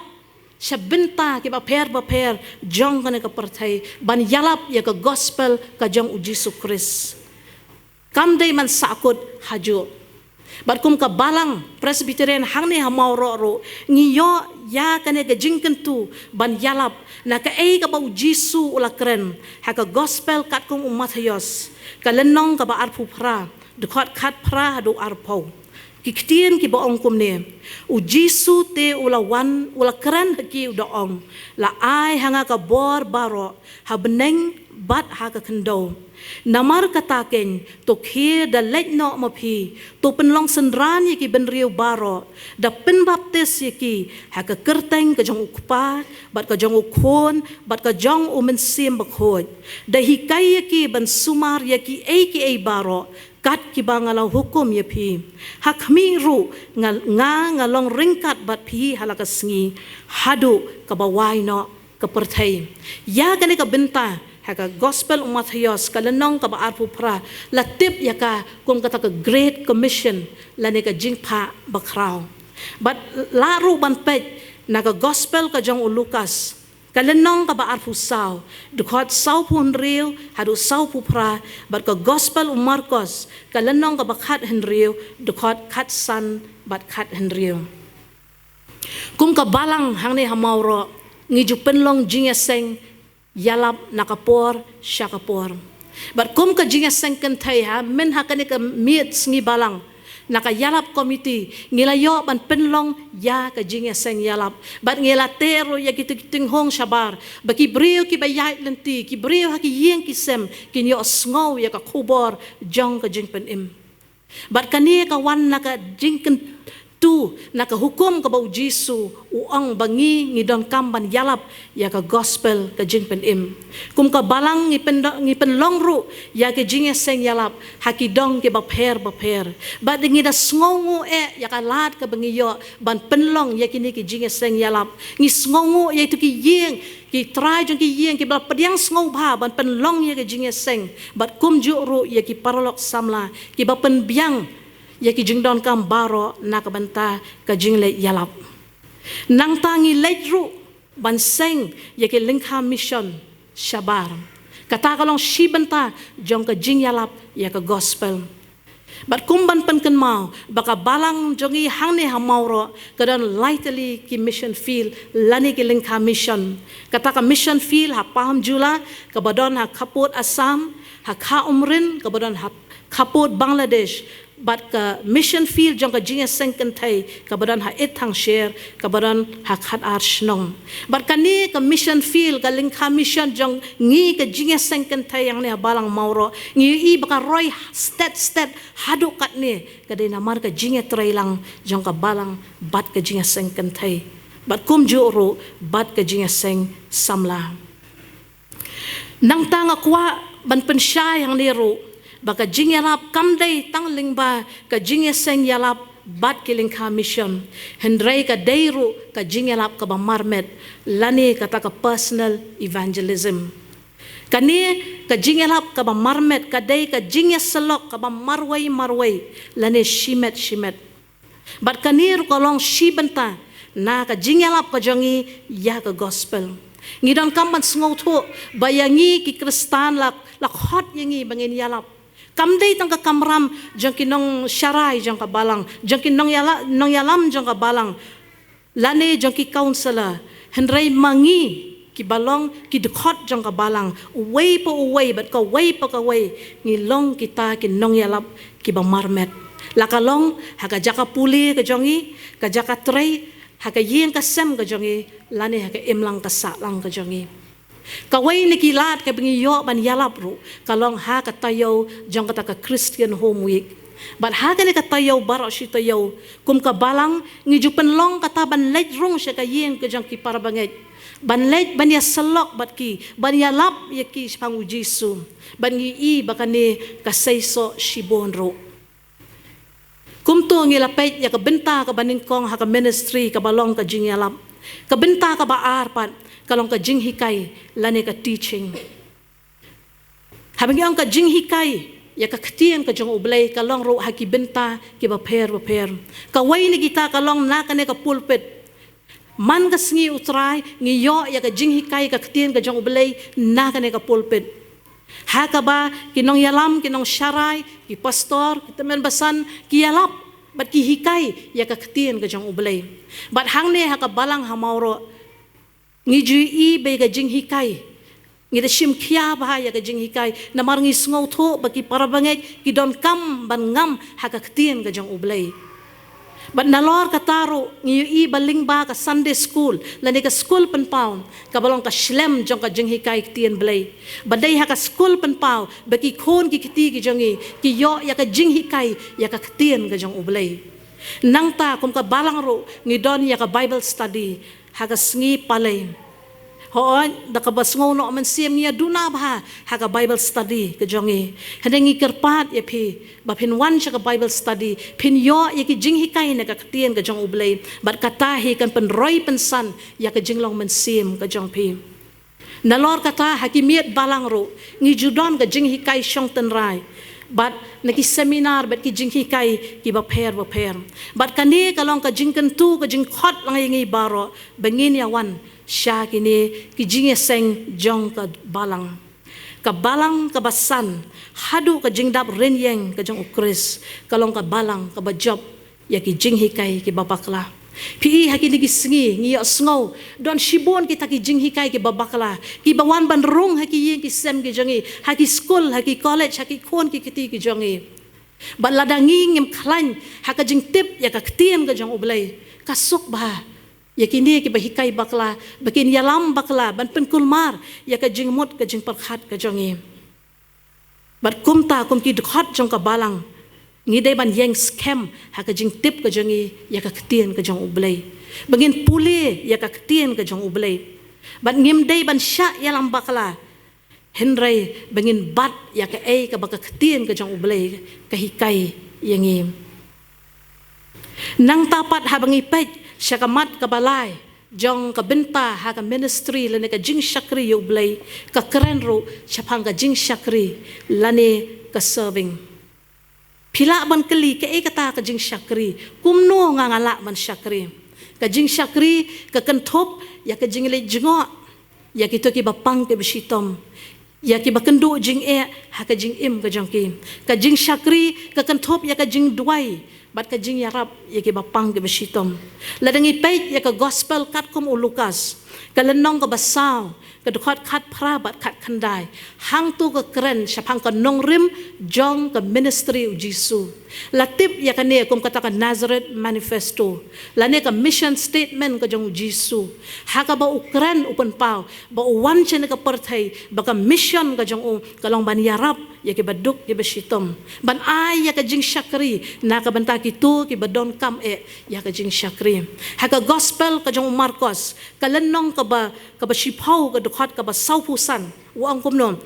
sha bynta kiba pher bapher jong kane ka pyrthei ban ïalap ïa ka gospel ka jong U Jisu Khrist. Kam dei ban sahkut hajuh. Bad kum ka balang Presbyterian hangne ha Mawroh ruh ngi ïoh ïa kane ka jingkyntu ban ïalap na kaei kaba U Jisu u la kren ha ka gospel katkum u Mathaios, ka lynnong kaba arphew phra, dkhot khatphra haduh arphew. Ki ktien kiba ong kumne: U Jisu te u la wan, u la kren ha ki, u da ong, la ai ha nga ka bor baroh ha bneng bad ha ka khyndew. Namar kata keiñ to khie da leit noh ma phi, to pynlong synran ïa ki bynriew baroh, da pynbaptis ïa ki ha ka kyrteng ka jong U Kpa bad ka jong U Khun bad ka jong U Mynsiem Bakhuid, da hikai ïa ki ban sumar ïa kiei kiei baroh kat kiba nga la hukum ïa phi. Ha khmih ruh nga, nga, nga long ryngkat bad phi ha la ka sngi haduh kaba wai noh ka pyrthei. Ïa kane ka bynta ha ka gospel u Mathaios, ka lynnong kaba arphew phra, la tip ïa ka kum kata ka Great Commission lane ka jingphah bakhraw. Bad la ruh ban peit na ka gospel ka jong u Lukas, ka lynnong kaba arphew saw, dkhot sawphew hynriew haduh sawphew phra, bad ka gospel u Markos, ka lynnong kaba khat hynriew, dkhot khat san bad khat hynriew. Kum ka balang hangne ha Mawroh ngi ju pynlong jingïaseng ïalap na ka por sha ka por. Bad kum ka jingïaseng kynthei ha, mynha kane ka miet sngi balang, na ka ïalap komiti ngi la ïoh ban pynlong ïa ka jingïaseng ïalap. Bad ngi la teh ruh ïa kito ki tynghong shabar ba ki briew kiba ïaid lynti, ki briew ha ki ïing ki sem, kin ïohsngew ïa ka khubor jong ka jingpynim. Bad kane ka wan na ka jingkyntu na ka hukum kaba U Jisu u ong ba ngi, ngi donkam ban ïalap ïa ka gospel ka jingpynim. Kum ka balang ngi pyn, ngi pynlong ruh ïa ka jingïaseng ïalap ha ki dong kiba pher bapher. Bad ngi da sngewnguh eh ïa ka lad kaba ngi ïoh ban pynlong ïa kine ki jingïaseng ïalap. Ngi sngewnguh ïa kito ki ïing, ki trai jong ki ïing kiba la pdiang sngewbha ban pynlong ïa ka jingïaseng, bad kumjuh ruh ïa ki paralok samla kiba pynbiang ïa ki jingdonkam baroh na ka bynta ka jingleit ïalap. Nangta ngi leit ruh ban seng ïa ki lyngkha mission shabar. Kata ka long shi bynta jong ka jingïalap ïa ka gospel. Bad kum ban pynkynmaw ba ka balang jong ngi hangne ha Mawroh ka don lai tylli ki mission field lane ki lyngkha mission. Kata ka mission field ha Palmjula kaba don ha khappud Assam, ha Kha Umrin kaba don ha khappud Bangladesh, bad ka mission field jong ka jingïaseng kynthei kaba don ha Ithang Sher kaba don ha khatar shnong. Bad kane ka mission field, ka lyngkha mission jong ngi ka jingïaseng kynthei hangne ha balang Mawroh, ngi ïohi ba ka roi stet stet haduh katne ka dei namar ka jingïatreilang jong ka balang bad ka jingïaseng kynthei, bad kumjuh ruh bad ka jingïaseng samla. Nangta nga kwah ban pynshai hangne ruh ba ka jingïalap kam dei tang lyngba ka jingïaseng ïalap bad ki lyngkha mission, hynrei ka dei ruh ka jingïalap kaba marmet lane kata ka personal evangelism. Kane ka jingïalap kaba marmet ka dei ka jingïasyllok kaba marwei marwei lane shimet shimet. Bad kane ruh ka long shi bynta na ka jingïalap ka jong ngi ïa ka gospel. Ngi donkam ban sngewthuh ba ïa ngi ki Khristan la, la khot ïa ngi ba ngin ïalap. Kam dei tang ka kamram jong ki nongsharai jong ka balang, jong ki nongïala-, nongïalam jong ka balang, lane jong ki counsellor, hynrei ma ngi kiba long ki dkhot jong ka balang, uwei pa uwei bad kawei pa kawei, ngi long kita ki nongïalap kiba marmet. La ka long ha ka jaka pule ka jong ngi, ka jaka trei, ha ka ïing ka sem ka jong ngi, lane ha ka imlang ka sahlang ka jong ngi. Kawei na ki lad kaba ngi ïoh ban ïalap ruh ka long ha ka taïew jong kata ka Christian Home Week. Bad ha kane ka taïew baroh shi taïew, kum ka balang ngi ju pynlong kata ban leit rung sha ka ïing ka jong ki parabangeit, ban leit ban ïasyllok bad ki, ban ïalap ïa ki shaphang U Jisu. Bad ngi i ba kane ka seisoh shibun ruh. Kumto ngi la peit ïa ka bynta kaba nyngkong ha ka ministry kaba long ka jingïalap. Ka bynta kaba ar pat ka long ka jinghikai lane ka teaching. Haba ngi ong ka jinghikai ïa ka ktien ka jong U Blei ka long ruh ha ki bynta kiba pher bapher. Kawei na kita ka long na kane ka pulpit. Man ka sngi U Trai ngi ïoh ïa ka jinghikai ka ktien ka jong U Blei na kane ka pulpit. Ha kaba ki nongïalam, ki nongsharai, ki pastor, ki tymmen basan, ki ïalap bad ki hikai ïa ka ktien ka jong U Blei. Bad hangne ha ka balang ha Mawroh ngi ju i ba ïa ka jinghikai, ngi da shim khia bha ïa ka jinghikai, namar ngi sngewthuh ba ki parabangeit ki donkam ban ngam ha ka ktien ka jong U Blei. Bad nalor kata ruh ngi ïohi ba lyngba ka Sunday school lane ka skul pynpaw kaba long ka shlem jong ka jinghikai ktien Blei. Ba dei ha ka skul pynpaw ba ki khun ki kti ki jong ngi ki ïoh ïa ka jinghikai ïa ka ktien ka jong U Blei. Nangta kum ka balang ruh ngi don ïa ka Bible study ha ka sngi Palei. Hooid, da kaba sngew noh mynsiem ngi ïa duna bha ha ka Bible study ka jong ngi. Hynrei ngi kyrpad ïa phi ba phin wan sha ka Bible study, phin ïoh ïa ki jinghikai na ka ktien ka jong U Blei, bad kata hi kan pynroi pynsan ïa ka jinglong mynsiem ka jong phi. Nalor kata ha ki miet balang ruh ngi ju don ka jinghikai shong tynrai bad na ki seminar bad ki jinghikai kiba pher bapher. Bad kane ka long ka jingkyntu, ka jingkhot lang ïa ngi baroh ba ngin ïa wan sha kine ki jingïaseng jong ka balang. Ka balang kaba san haduh ka jingdap rynïeng ka jong U Khrist ka long ka balang kaba jop ïa ki jinghikai kiba bakla. Phi i ha kine ki sngi ngi ïohsngew don shibun kita ki jinghikai kiba bakla kiba wan ban rung ha ki ïing ki sem ki jong ngi, ha ki skul, ha ki college, ha ki khun ki kti ki jong ngi. Bad lada ngi ngim khlaiñ ha ka jingtip ïa ka ktien ka jong U Blei, ka suk bha ïa kine kiba hikai bakla ba kin ïalam bakla ban pynkulmar ïa ka jingmut ka jingpyrkhat ka jong ngi. Bad kumta kum ki dkhot jong ka balang ngi dei ban ïeng skhem ha ka jingtip ka jong ngi ïa ka ktien ka jong U Blei, ba ngin pule ïa ka ktien ka jong U Blei. Bad ngim dei ban shah ïalam bakla, hynrei ba ngin bat ïa kaei kaba ka ktien ka jong U Blei ka hikai ïa ngi. Nangta pat haba ngi peit sha ka mat kaba lai jong ka bynta ha ka ministry lane ka jingshakri ïa U Blei, ka kren ruh shaphang ka jingshakri lane ka serving. Phi lah ban kylli, kaei kata ka jingshakri? Kumno nga nga lah ban shakri? Ka jingshakri ka kynthup ïa ka jingleit jngoh ïa kito kiba pang kiba shitom, ïa kiba kynduh jingeh ha ka jingim ka jong ki. Ka jingshakri ka kynthup ïa ka jingduwai bad ka jingïarap ïa kiba pang kiba shitom. Lada ngi peit ïa ka gospel katkum u Lukas, ka lynnong kaba saw, ka dkhot khatphra bad khatkhyndai, hangto ka kren shaphang ka nongrim jong ka ministry U Jisu. La tip ïa kane kum kata ka Nazareth Manifesto lane ka mission statement ka jong U Jisu, ha kaba u kren u pynpaw ba u wan shane ka pyrthei, ba ka mission ka jong u ka long ban ïarap ïa kiba duk kiba shitom, ban ai ïa ka jingshakri na ka bynta kito kiba donkam eh ïa ka jingshakri. Ha ka gospel ka jong u Markos, ka lynnong kaba, kaba shiphew, ka dkhot kaba sawphew san, u ong kumno: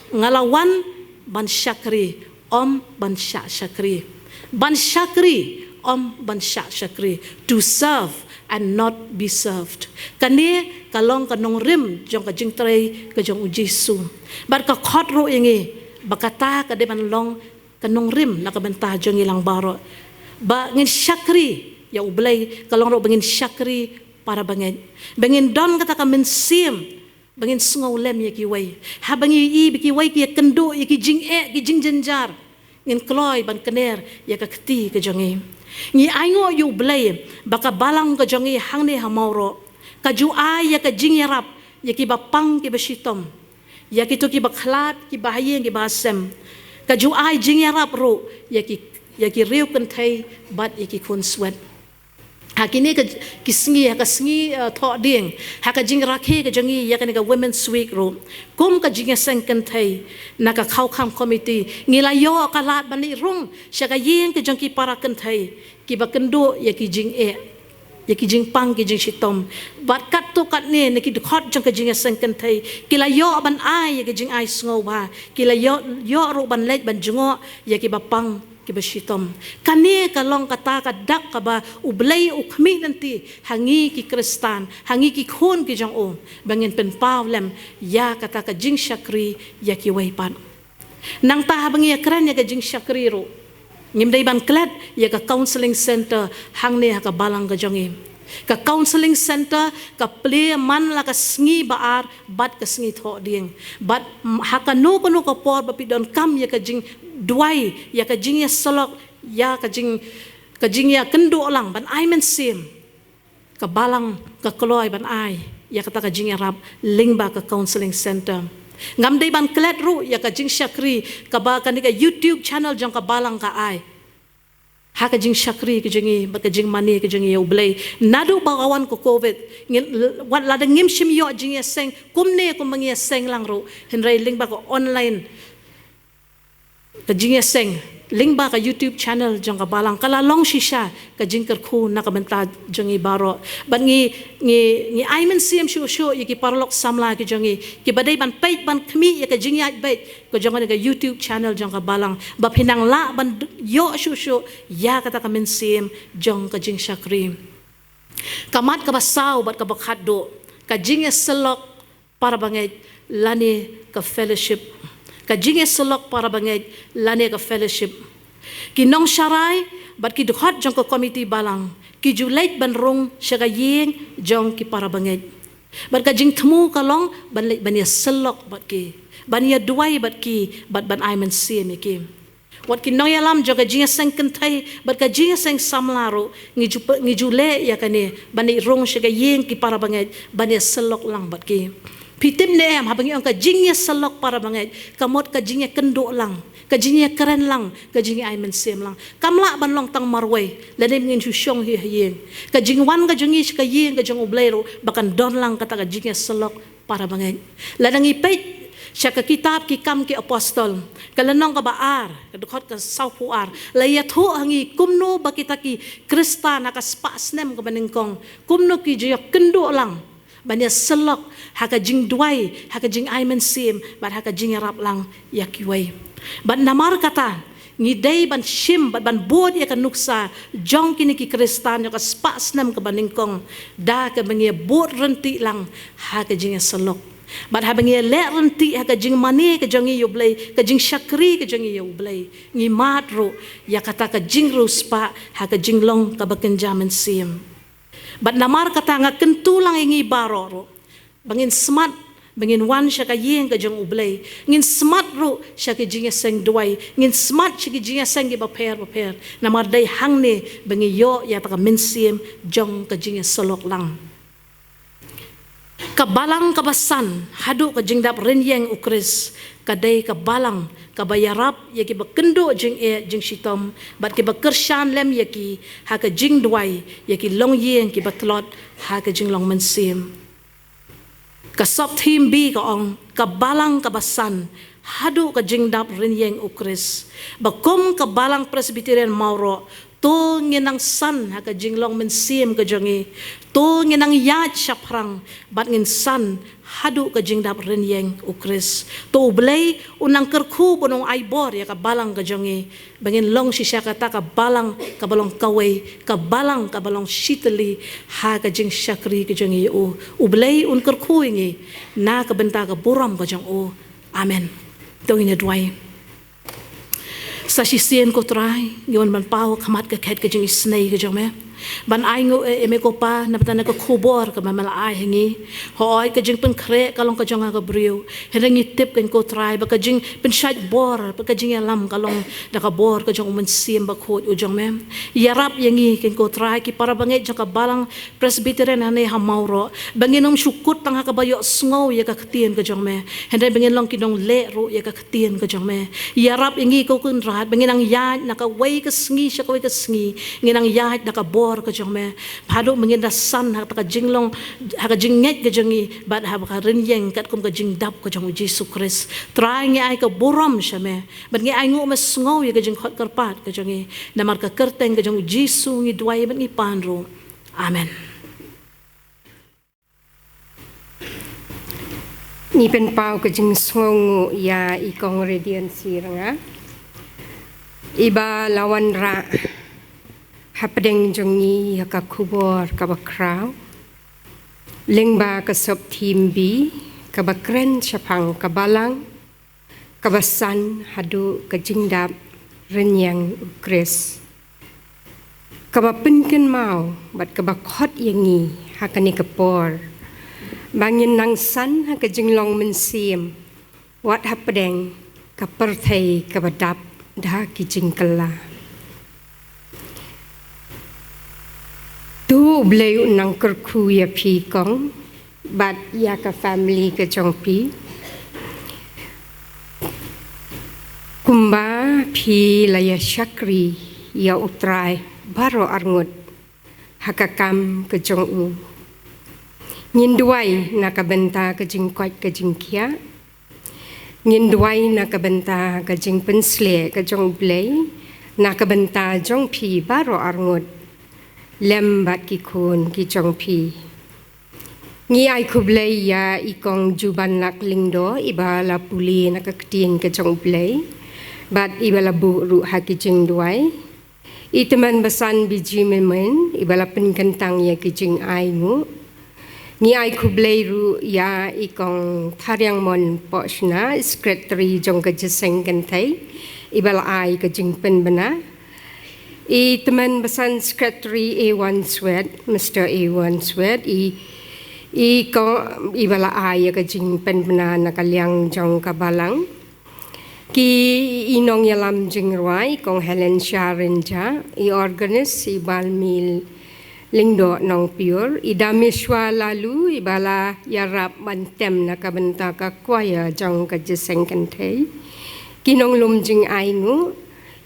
Nga la wan ban shakri, ym ban shah shakri. Ban shakri, ym ban shah shakri. To serve and not be served. Kane ka long ka nongrim jong ka jingtrei ka jong U Jisu. Bad ka khot ruh ïa ngi ba kata ka dei ban long ka nongrim na ka bynta jong ngi lang baroh, ba ngin shakri ïa U Blei, ka long ruh ba ngin shakri parabangeit, ba ngin don kata ka mynsiem ba ngin sngew lem ïa kiwei. Haba ngi ïohi ba kiwei ki ïakynduh ïa ki jingeh, ki jingjynjar, ngin kloi ban kner ïa ka kti ka jong ngi. Ngi ainguh ïa U Blei ba ka balang ka jong ngi hangne ha Mawroh ka ju ai ïa ka jingïarap ïa kiba pang kiba shitom, ïa kito kiba khlad, kiba ha ïing kiba ha sem. Ka ju ai jingïarap ruh ïa ki, ïa ki riew kynthei bad ïa ki khun swet. Ha kine ki sngi, ha ka sngi, eh, Thohdieng, ha ka jingrakhe ka jong ngi ïa kane ka Women's Week ruh, kum ka Jingïaseng Kynthei na ka Khaukham Committee, ngi la ïoh ka lad ban leit rung sha ka ïing ka jong ki para kynthei kiba kynduh ïa ki jingeh, ïa ki jingpang ki jingshitom. Bad katto katne na ki dkhot jong ka Jingïaseng Kynthei ki la ïoh ban ai ïa ka jingai sngewbha, ki la ïoh, ïoh ruh ban leit ban jngoh ïa kiba pang kiba shitom. Kane ka long kata ka dak kaba U Blei u khmih lynti ha ngi ki Khristan, ha ngi ki khun ki jong u, ba ngin pynpaw lem ïa kata ka jingshakri ïa kiwei pat. Nangta haba ngi ïakren ïa ka jingshakri ruh, ngim dei ban klet ïa ka counselling center hangne ha ka balang ka jong ngi. Ka counselling center ka plie man la ka sngi ba ar bad ka sngi Thohdieng. Bad, mm, ha kano kano ka por ba phi donkam ïa ka jingduwai, ïa ka jingïasyllok, ïa ka jing, ka jingïakynduh lang ban ai mynsiem, ka balang ka kloi ban ai ïa kata ka jingïarap lyngba ka counselling center. Ngam dei ban klet ruh ïa ka jingshakri kaba kane ka YouTube channel jong ka balang ka ai ha ka jingshakri ka jong ngi bad ka jingmane ka jong ngi ïa U Blei. Naduh ba ka wan ka covid, ngin, wat lada ngim shym ïoh jingïaseng kumne kumba ngi ïaseng lang ruh, hynrei lyngba ka online, ka jingïaseng lyngba ka YouTube channel jong ka balang ka la long shisha ka jingkyrkhu na ka bynta jong ngi baroh. Bad ngi, ngi, ngi ai mynsiem shuh shuh ïa ki paralok samla ki jong ngi kiba dei ban peit ban khmih ïa ka jingïaid beit ka jong kane ka YouTube channel jong ka balang, ba phin nang lah ban d-, ïoh shuh shuh ïa kata ka mynsiem jong ka jingshakri. Ka mat kaba saw bad kaba khatduh, ka jingïasyllok para bangeit lane ka fellowship. Ka jingïasyllok para bangeit lane ka fellowship. Ki nongsharai bad ki dkhot jong ka komiti balang ki ju leit ban rung sha ka ïing jong ki para bangeit. Bad ka jingthmu ka long ban leit ban ïasyllok bad ki, ban ïaduwai bad ki, bad ban ai mynsiem ïa ki. Wat ki nongïalam jong ka Jingïaseng Kynthei bad ka Jingïaseng Samla ruh ngi ju pe-, ngi ju leh ïa kane, ban ïa rung sha ka ïing ki para bangeit ban ïasyllok lang bad ki. Phi tip ne em, haba ngi ong ka jingïasyllok para bangeit, ka mut ka jingïakynduh lang, ka jingïakren lang, ka jingïa-ai mynsiem lang. Kam lah ban long tang marwei lada ngim shu shong hi ha ïing. Ka jingwan ka jong ngi sha ka ïing ka jong U Blei ruh ba kan don lang kata ka jingïasyllok para bangeit. Lada ngi peit sha ka kitab Ki Kam ki Apostol, ka lynnong kaba ar, ka dkhot ka sawphew ar, la ïathuh ha ngi kumno ba kita ki Khristan ha ka spah snem kaba nyngkong, kumno ki ju ïakynduh lang ban ïasyllok ha ka jingduwai, ha ka jingai mynsiem bad ha ka jingïarap lang ïa kiwei. Bad namar kata, ngi dei ban shim bad ban bud ïa ka nuksa jong kine ki Khristan jong ka spah snem kaba nyngkong da kaba ngi ïa bud ryntih lang ha ka jingïasyllok. Bad haba ngi ïa leh ryntih ha ka jingmane ka jong ngi ïa U Blei, ka jingshakri ka jong ngi ïa U Blei, ngi mad ruh ïa kata ka jingriewspah ha ka jinglong kaba kynja mynsiem. Bad namar kata nga kyntu lang ïa ngi baroh ruh ba ngin smat, ba ngin wan sha ka ïing ka jong U Blei, ngin smat ruh sha ka jingïaseng duwai, ngin smat sha ka jingïaseng kiba pher bapher. Namar dei hangne ba ngi ïoh ïa kata ka mynsiem jong ka jingïasyllok lang. Ka balang kaba san haduh ka jingdap rynïeng U Khrist ka dei ka balang kaba ïarap ïa kiba kynduh jingeh jingshitom bad kiba kyrshan lem ïa ki ha ka jingduwai ïa ki longïing kiba tlot ha ka jinglong mynsiem. Ka sub theme B ka ong, ka balang kaba san haduh ka jingdap rynïeng U Khrist. Ba kum ka Balang Presbyterian Mawroh, to ngin nang san ha ka jinglong mynsiem ka jong ngi. To ngin nang ïaid shaphrang bad ngin san haduh ka jingdap rynïeng U Khrist. To U Blei un nang kyrkhu bad un nang ai bor ïa ka balang ka jong ngi ba ngin long shisha kata ka balang kaba long kawei, ka balang kaba long shitylli ha ka jingshakri ka jong ngi ïa U. U Blei un kyrkhu ïa ngi na ka bynta ka burom ka jong U. Amen. To ngin ïa duwai. Sa shisien ko Trai, ngi wan ban paw ha khmat ka khet ka jingisynei ka jong Me. Ban ai nguh, eh, eh, me ko Pa, na bynta na ka khubor kaba me la ai ha ngi. Hooid, ka jingpynkhreh ka long ka jong nga ka briew. Hynrei ngi tip, ko Trai, ba ka jingpynshait bor, ba ka jingïalam ka long da ka bor ka jong U Mynsiem Bakhuid u jong me. Ïarap ïa ngi, ko Trai, ki para bangeit jong ka Balang Presbyterian hangne ha Mawroh, ba ngin ym shu kut tang ha kaba ïohsngew ïa ka ktien ka jong me, hynrei ba ngin long ki nongleh ruh ïa ka ktien ka jong me. Ïarap ïa ngi, ko Kynrad, ba ngin nang ïaid na kawei ka sngi sha kawei ka sngi, ngin nang ïaid na ka bor ka jong me. Bad haduh ba ngin da san ha kata ka jinglong, ha ka jingngeit ka jong ngi, bad ha ka rynïeng katkum ka jingdap ka jong U Jisu Khrist. Trai, ngi ai ka burom sha me, bad ngi ai nguh me sngew ïa ka jingkhot kyrpad ka jong ngi. Namar ka kyrteng ka jong U Jisu ngi duwai bad ngi pan ruh. Amen. Ngi pynpaw ka jingsngewnguh ïa i Kong Radiant Syrnga, iba la wanrah hapdeng jong ngi ïa ka khubor kaba khraw lyngba ka sub theme B, kaba kren shaphang ka Balang kaba san haduh ka jingdap rynïeng U Khrist, kaba pynkynmaw bad kaba khot ïa ngi ha kane ka por ba ngin nang san ha ka jinglong mynsiem, wat hapdeng ka pyrthei kaba dap da ki jingkylla. To U Blei un nang kyrkhu ïa phi, Kong, bad ïa ka family ka jong phi, kumba phi la ïa shakri ïa U Trai baroh arngut ha ka kam ka jong u. Ngin duwai na ka bynta ka jingkoit ka jingkhiah. Ngin duwai na ka bynta ka jingpynsleh ka jong U Blei na ka bynta jong phi baroh arngut, lem bad ki khun ki jong phi. Ngi ai khublei ïa i Kong Jubanlak Lyngdoh, iba la pule na ka ktien ka jong U Blei bad iba la buh ruh ha ki jingduwai. I Tymmen Basan Biji Myrmyn, iba la pynkyntang ïa ki jingainguh. Ngi ai khublei ruh ïa i Kong Thariangmon Pohshna, i Secretary jong ka Jingïaseng Kynthei, iba la ai ka jingpynbna. I Tymmen Basan Secretary Ewan Swet, Mister Ewan Swet, i, i Kong, iba la ai ïa ka jingpynbna na ka liang jong ka Balang. Ki, i nongïalam jingrwai, Kong Helen Sharon Jah, i organist, i Balmil Lyngdoh Nongpyiur, i Dameshwa Laloo, iba la ïarap ban tem na ka bynta ka choir jong ka Jingïaseng Kynthei. Ki nonglum jingainguh,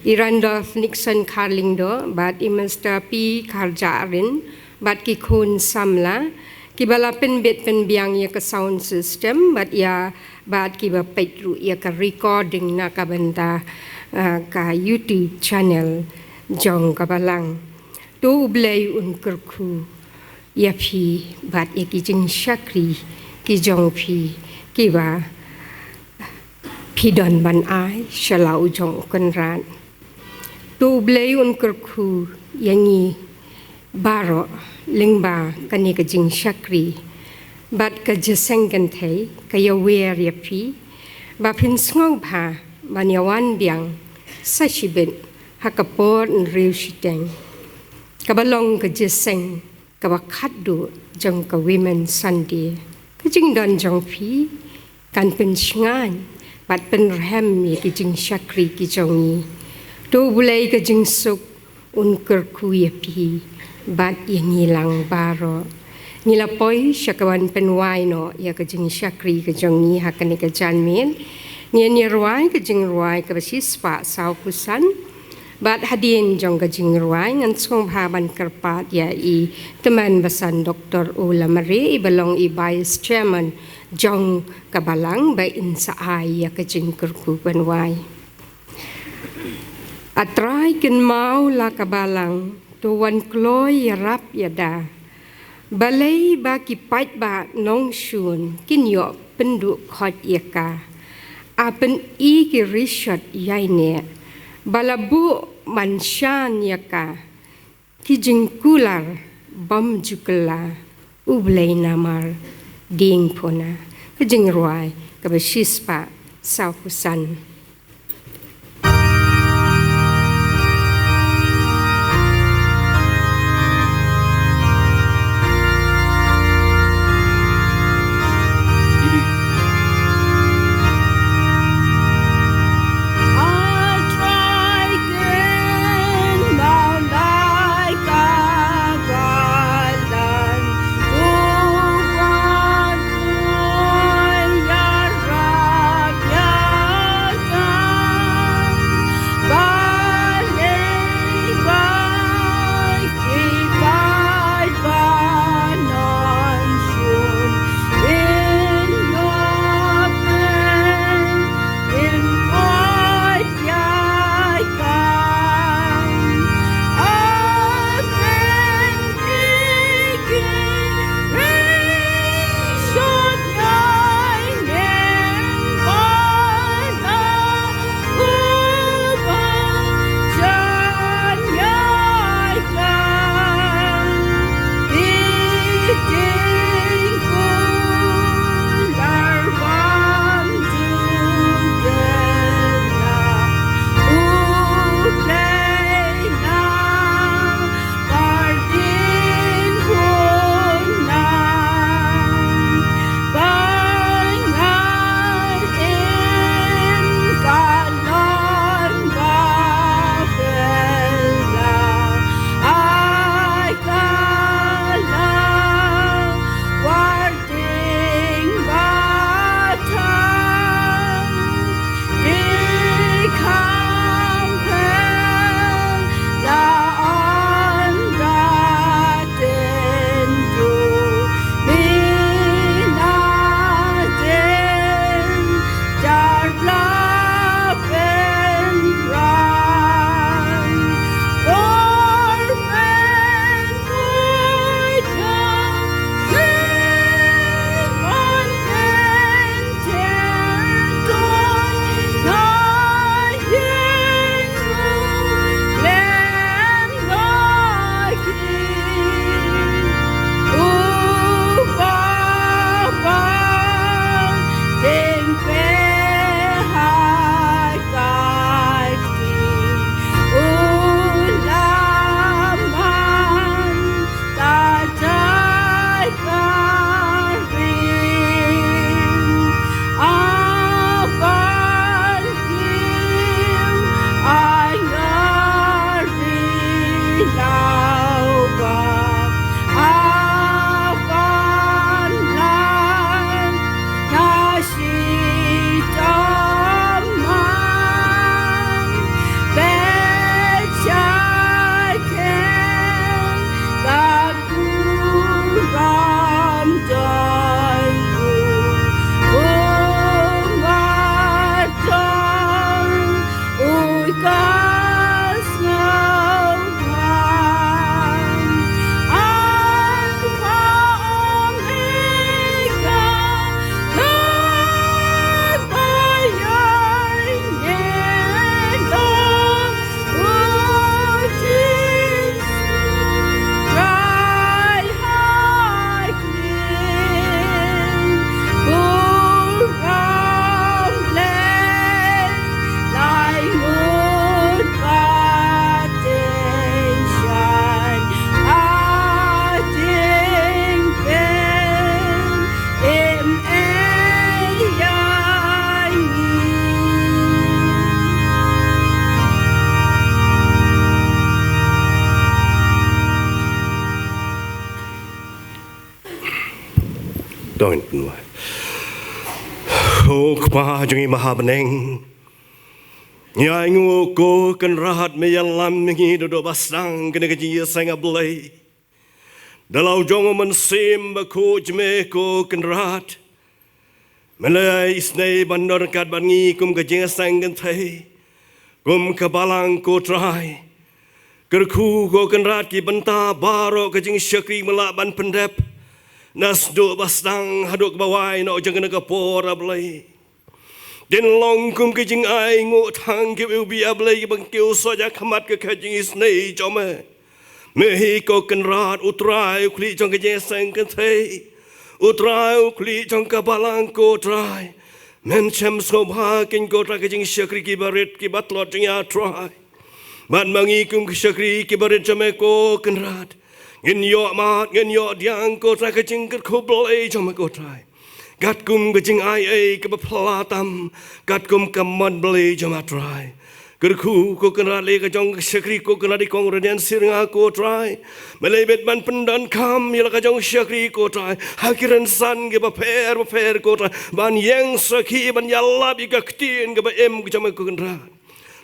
i Randolph Nixon Kharlyngdoh bad i Mister P Kharjahrin bad ki khun samla, kiba la pynbit pynbiang ïa ka sound system bad ïa, bad kiba peit ruh ïa ka recording na ka bynta, ah, ka YouTube channel jong ka Balang. To U Blei un kyrkhu ïa phi bad ïa ki jingshakri ki jong phi, kiba phi don ban ai sha la u jong u Kynrad. To U Blei un kyrkhu ïa ngi baroh lyngba kane ka jingshakri bad ka Jingïaseng Kynthei ka ïawer ïa phi ba phin sngewbha ban ïawan biang sa shibit ha ka por hynriew shiteng, kaba long ka jingïaseng kaba khatduh jong ka Women's Sunday. Ka jingdon jong phi kan pynshngaiñ bad pynrhem ïa ki jingshakri ki jong ngi. To U Blei ka jingsuk un kyrkhu ïa phi bad ïa ngi lang baroh. Ngi la poi sha kaban pynwai noh ïa ka jingshakri ka jong ngi ha kane ka janmiet. Ngin ïa rwai ka jingrwai kaba shispah sawphew san. Bad hadien jong ka jingrwai ngan sngewbha ban kyrpad ïa i Tymmen Basan Doktor O Lamare, iba long i Vice Chairman jong ka Balang, ba in sa ai ïa ka jingkyrkhu ban wai. A Trai, kynmaw la ka Balang, to wan kloi ïarap ïada. Balei ba ki paidbah nongshun kin ïoh pynduh khoit ïa ka? A pyni ki rishot ïaineh ba la buh ban shan ïa ka. Ki jingkular bym ju kylla, U Blei namar diengphna. Ka jingrwai kaba shispah sawphew san. Dong in pynwai. Ko Kpa jong ngi ba ha bneng, ngi ainguh ko Kynrad me ïalam ïa ngi da duh ba sdang kane ka jingïaseng, A Blei, da la u jong u Mynsiem Bakhuid jong me ko Kynrad. Me la isynei ban don ryngkat bad ngi kum ka jingïaseng kynthei, kum ka balang ko Trai. Kyrkhu ko Kynrad ki bynta baroh ka jingshakri me lah ban pyndep na sdang ba sdang haduh kaba wai noh jong kane ka por, A Blei. Kin long kum ka jingainguh tang kiwei kiwei, A Blei, kiba kiew sha khmat ka ka jingisynei jong me. Me hi ko Kynrad, U Trai u khlieh jong ka jingïaseng kynthei, U Trai u khlieh jong ka balang ko Trai. Men shem sngewbha kin ko Trai ka jingshakri kiba rit kiba tlot jong ngi, A Trai. Bad ma ngi kum ki shakri kiba rit jong me ko Kynrad, ngin ïoh mad, ngin ïoh pdiang ko Trai ka jingkyrkhu Blei jong me ko Trai. Katkum ka jingai ei kaba phylla tam, katkum ka mon Blei jong me, A Trai. Kyrkhu ko Kynrad lei ka jong ka shakri ko Kynrad i Kong Rynïeng Syrnga ko Trai. Me lei bit ban pyndonkam ïa la ka jong ka shakri ko Trai ha ki rynsan kiba pher bapher ko Trai, ban ïeng sakhi, ban ïalap ïa ka ktien kaba im ka jong me ko Kynrad.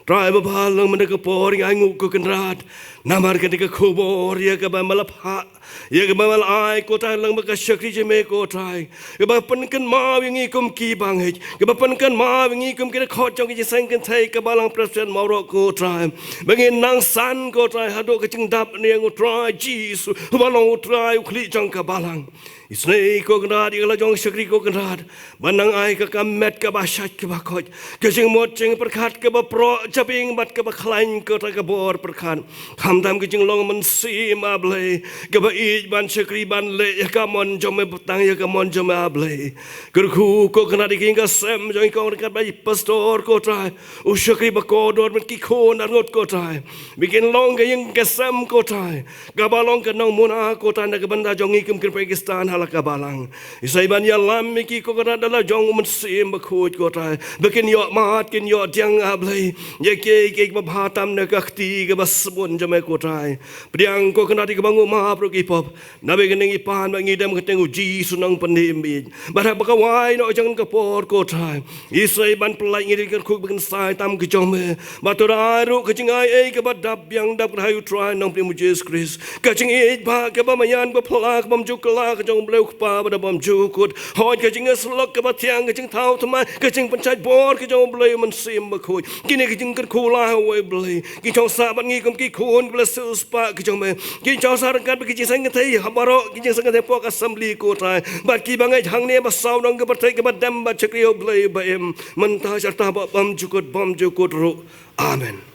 Trai baba, long mynta ka por ngi ainguh ko Kynrad namar kane ka khubor ïa kaba me la phah, ïa kaba me la ai ko Trai, long ba ka shakri jong me ko Trai, kaba pynkynmaw ïa ngi kum ki bangeit, kaba pynkynmaw ïa ngi kum ki dkhot jong ka jingïaseng kynthei ka Balang Presbyterian Mawroh ko Trai, ba ngin nang san ko Trai haduh ka jingdap ne ïa U Trai Jisu uba long U Trai u khlieh jong ka balang. Isynei ko Kynrad ïa la jong shakri ko Kynrad, ban nang ai ka ka met kaba shait kaba koit, ka jingmut jingpyrkhat kaba proh jabieng bad kaba khlaiñ ko Trai, ka bor pyrkhat. Khamtam ka jinglong mynsiem, A Blei, kaba ïeit ban shakri ban leh ïa ka mon jong me, btang ïa ka mon jong me, A Blei. Kyrkhu ko Kynrad ïa ka ïing ka sem jong i Kong ryngkat bad i pastor ko Trai, u shakri ba kordor bad ki khun arngut ko Trai. Ba kin long ka ïing ka sem ko Trai, kaba long ka nongmuna ko Trai na ka bynta jong ngi kum ki riewpyrkhat Khristan ha la ka balang. Isynei ban ïalam ïa ki ko Kynrad da la jong U Mynsiem Bakhuid ko Trai, ba kin ïoh mad, kin ïoh pdiang, A Blei, ïa kiei kiei kiba bha tam na ka kti kaba sbun jong me ko Trai. Pdiang ko Kynrad ïa kiba nguh map ruh ki pop, naba kin ïeng i pan ba ngi dem ka kyrteng U Jisu Nongpynim ïeit. Bad haba ka wai noh jong ka por ko Trai, isynei ban pyllait ngi da ka kyrkhu ba kynsai tam ka jong me, ba to da ai ruh ka jingai ei kaba dap biang dap kyrhai, U Trai Nongpynim U Jisu Khrist. Ka jingïeit ba kaba maïan ba phylla ka bym ju kylla ka jong U Blei U Kpa ba da bym ju kut. Hooid, ka jingïasyllok kaba thiang, ka jingthaw thymmai, ka jingpynshait bor ka jong U Blei U Mynsiem Bakhuid. Kine ki jingkyrkhu la ha uwei U Blei, ki shong sah bad ngi kum ki khun kiba la siewspah ka jong me. Ki shong sah ryngkat bad ki jingïaseng kynthei ha baroh ki jingïaseng kynthei hapoh ka assembly ko Trai, bad ki bangeit hangne ba saw nong ka pyrthei kiba dem bad shakri, A Blei ba im, mynta, sha rta, bad bymjukut bymjukut ruh. Amen.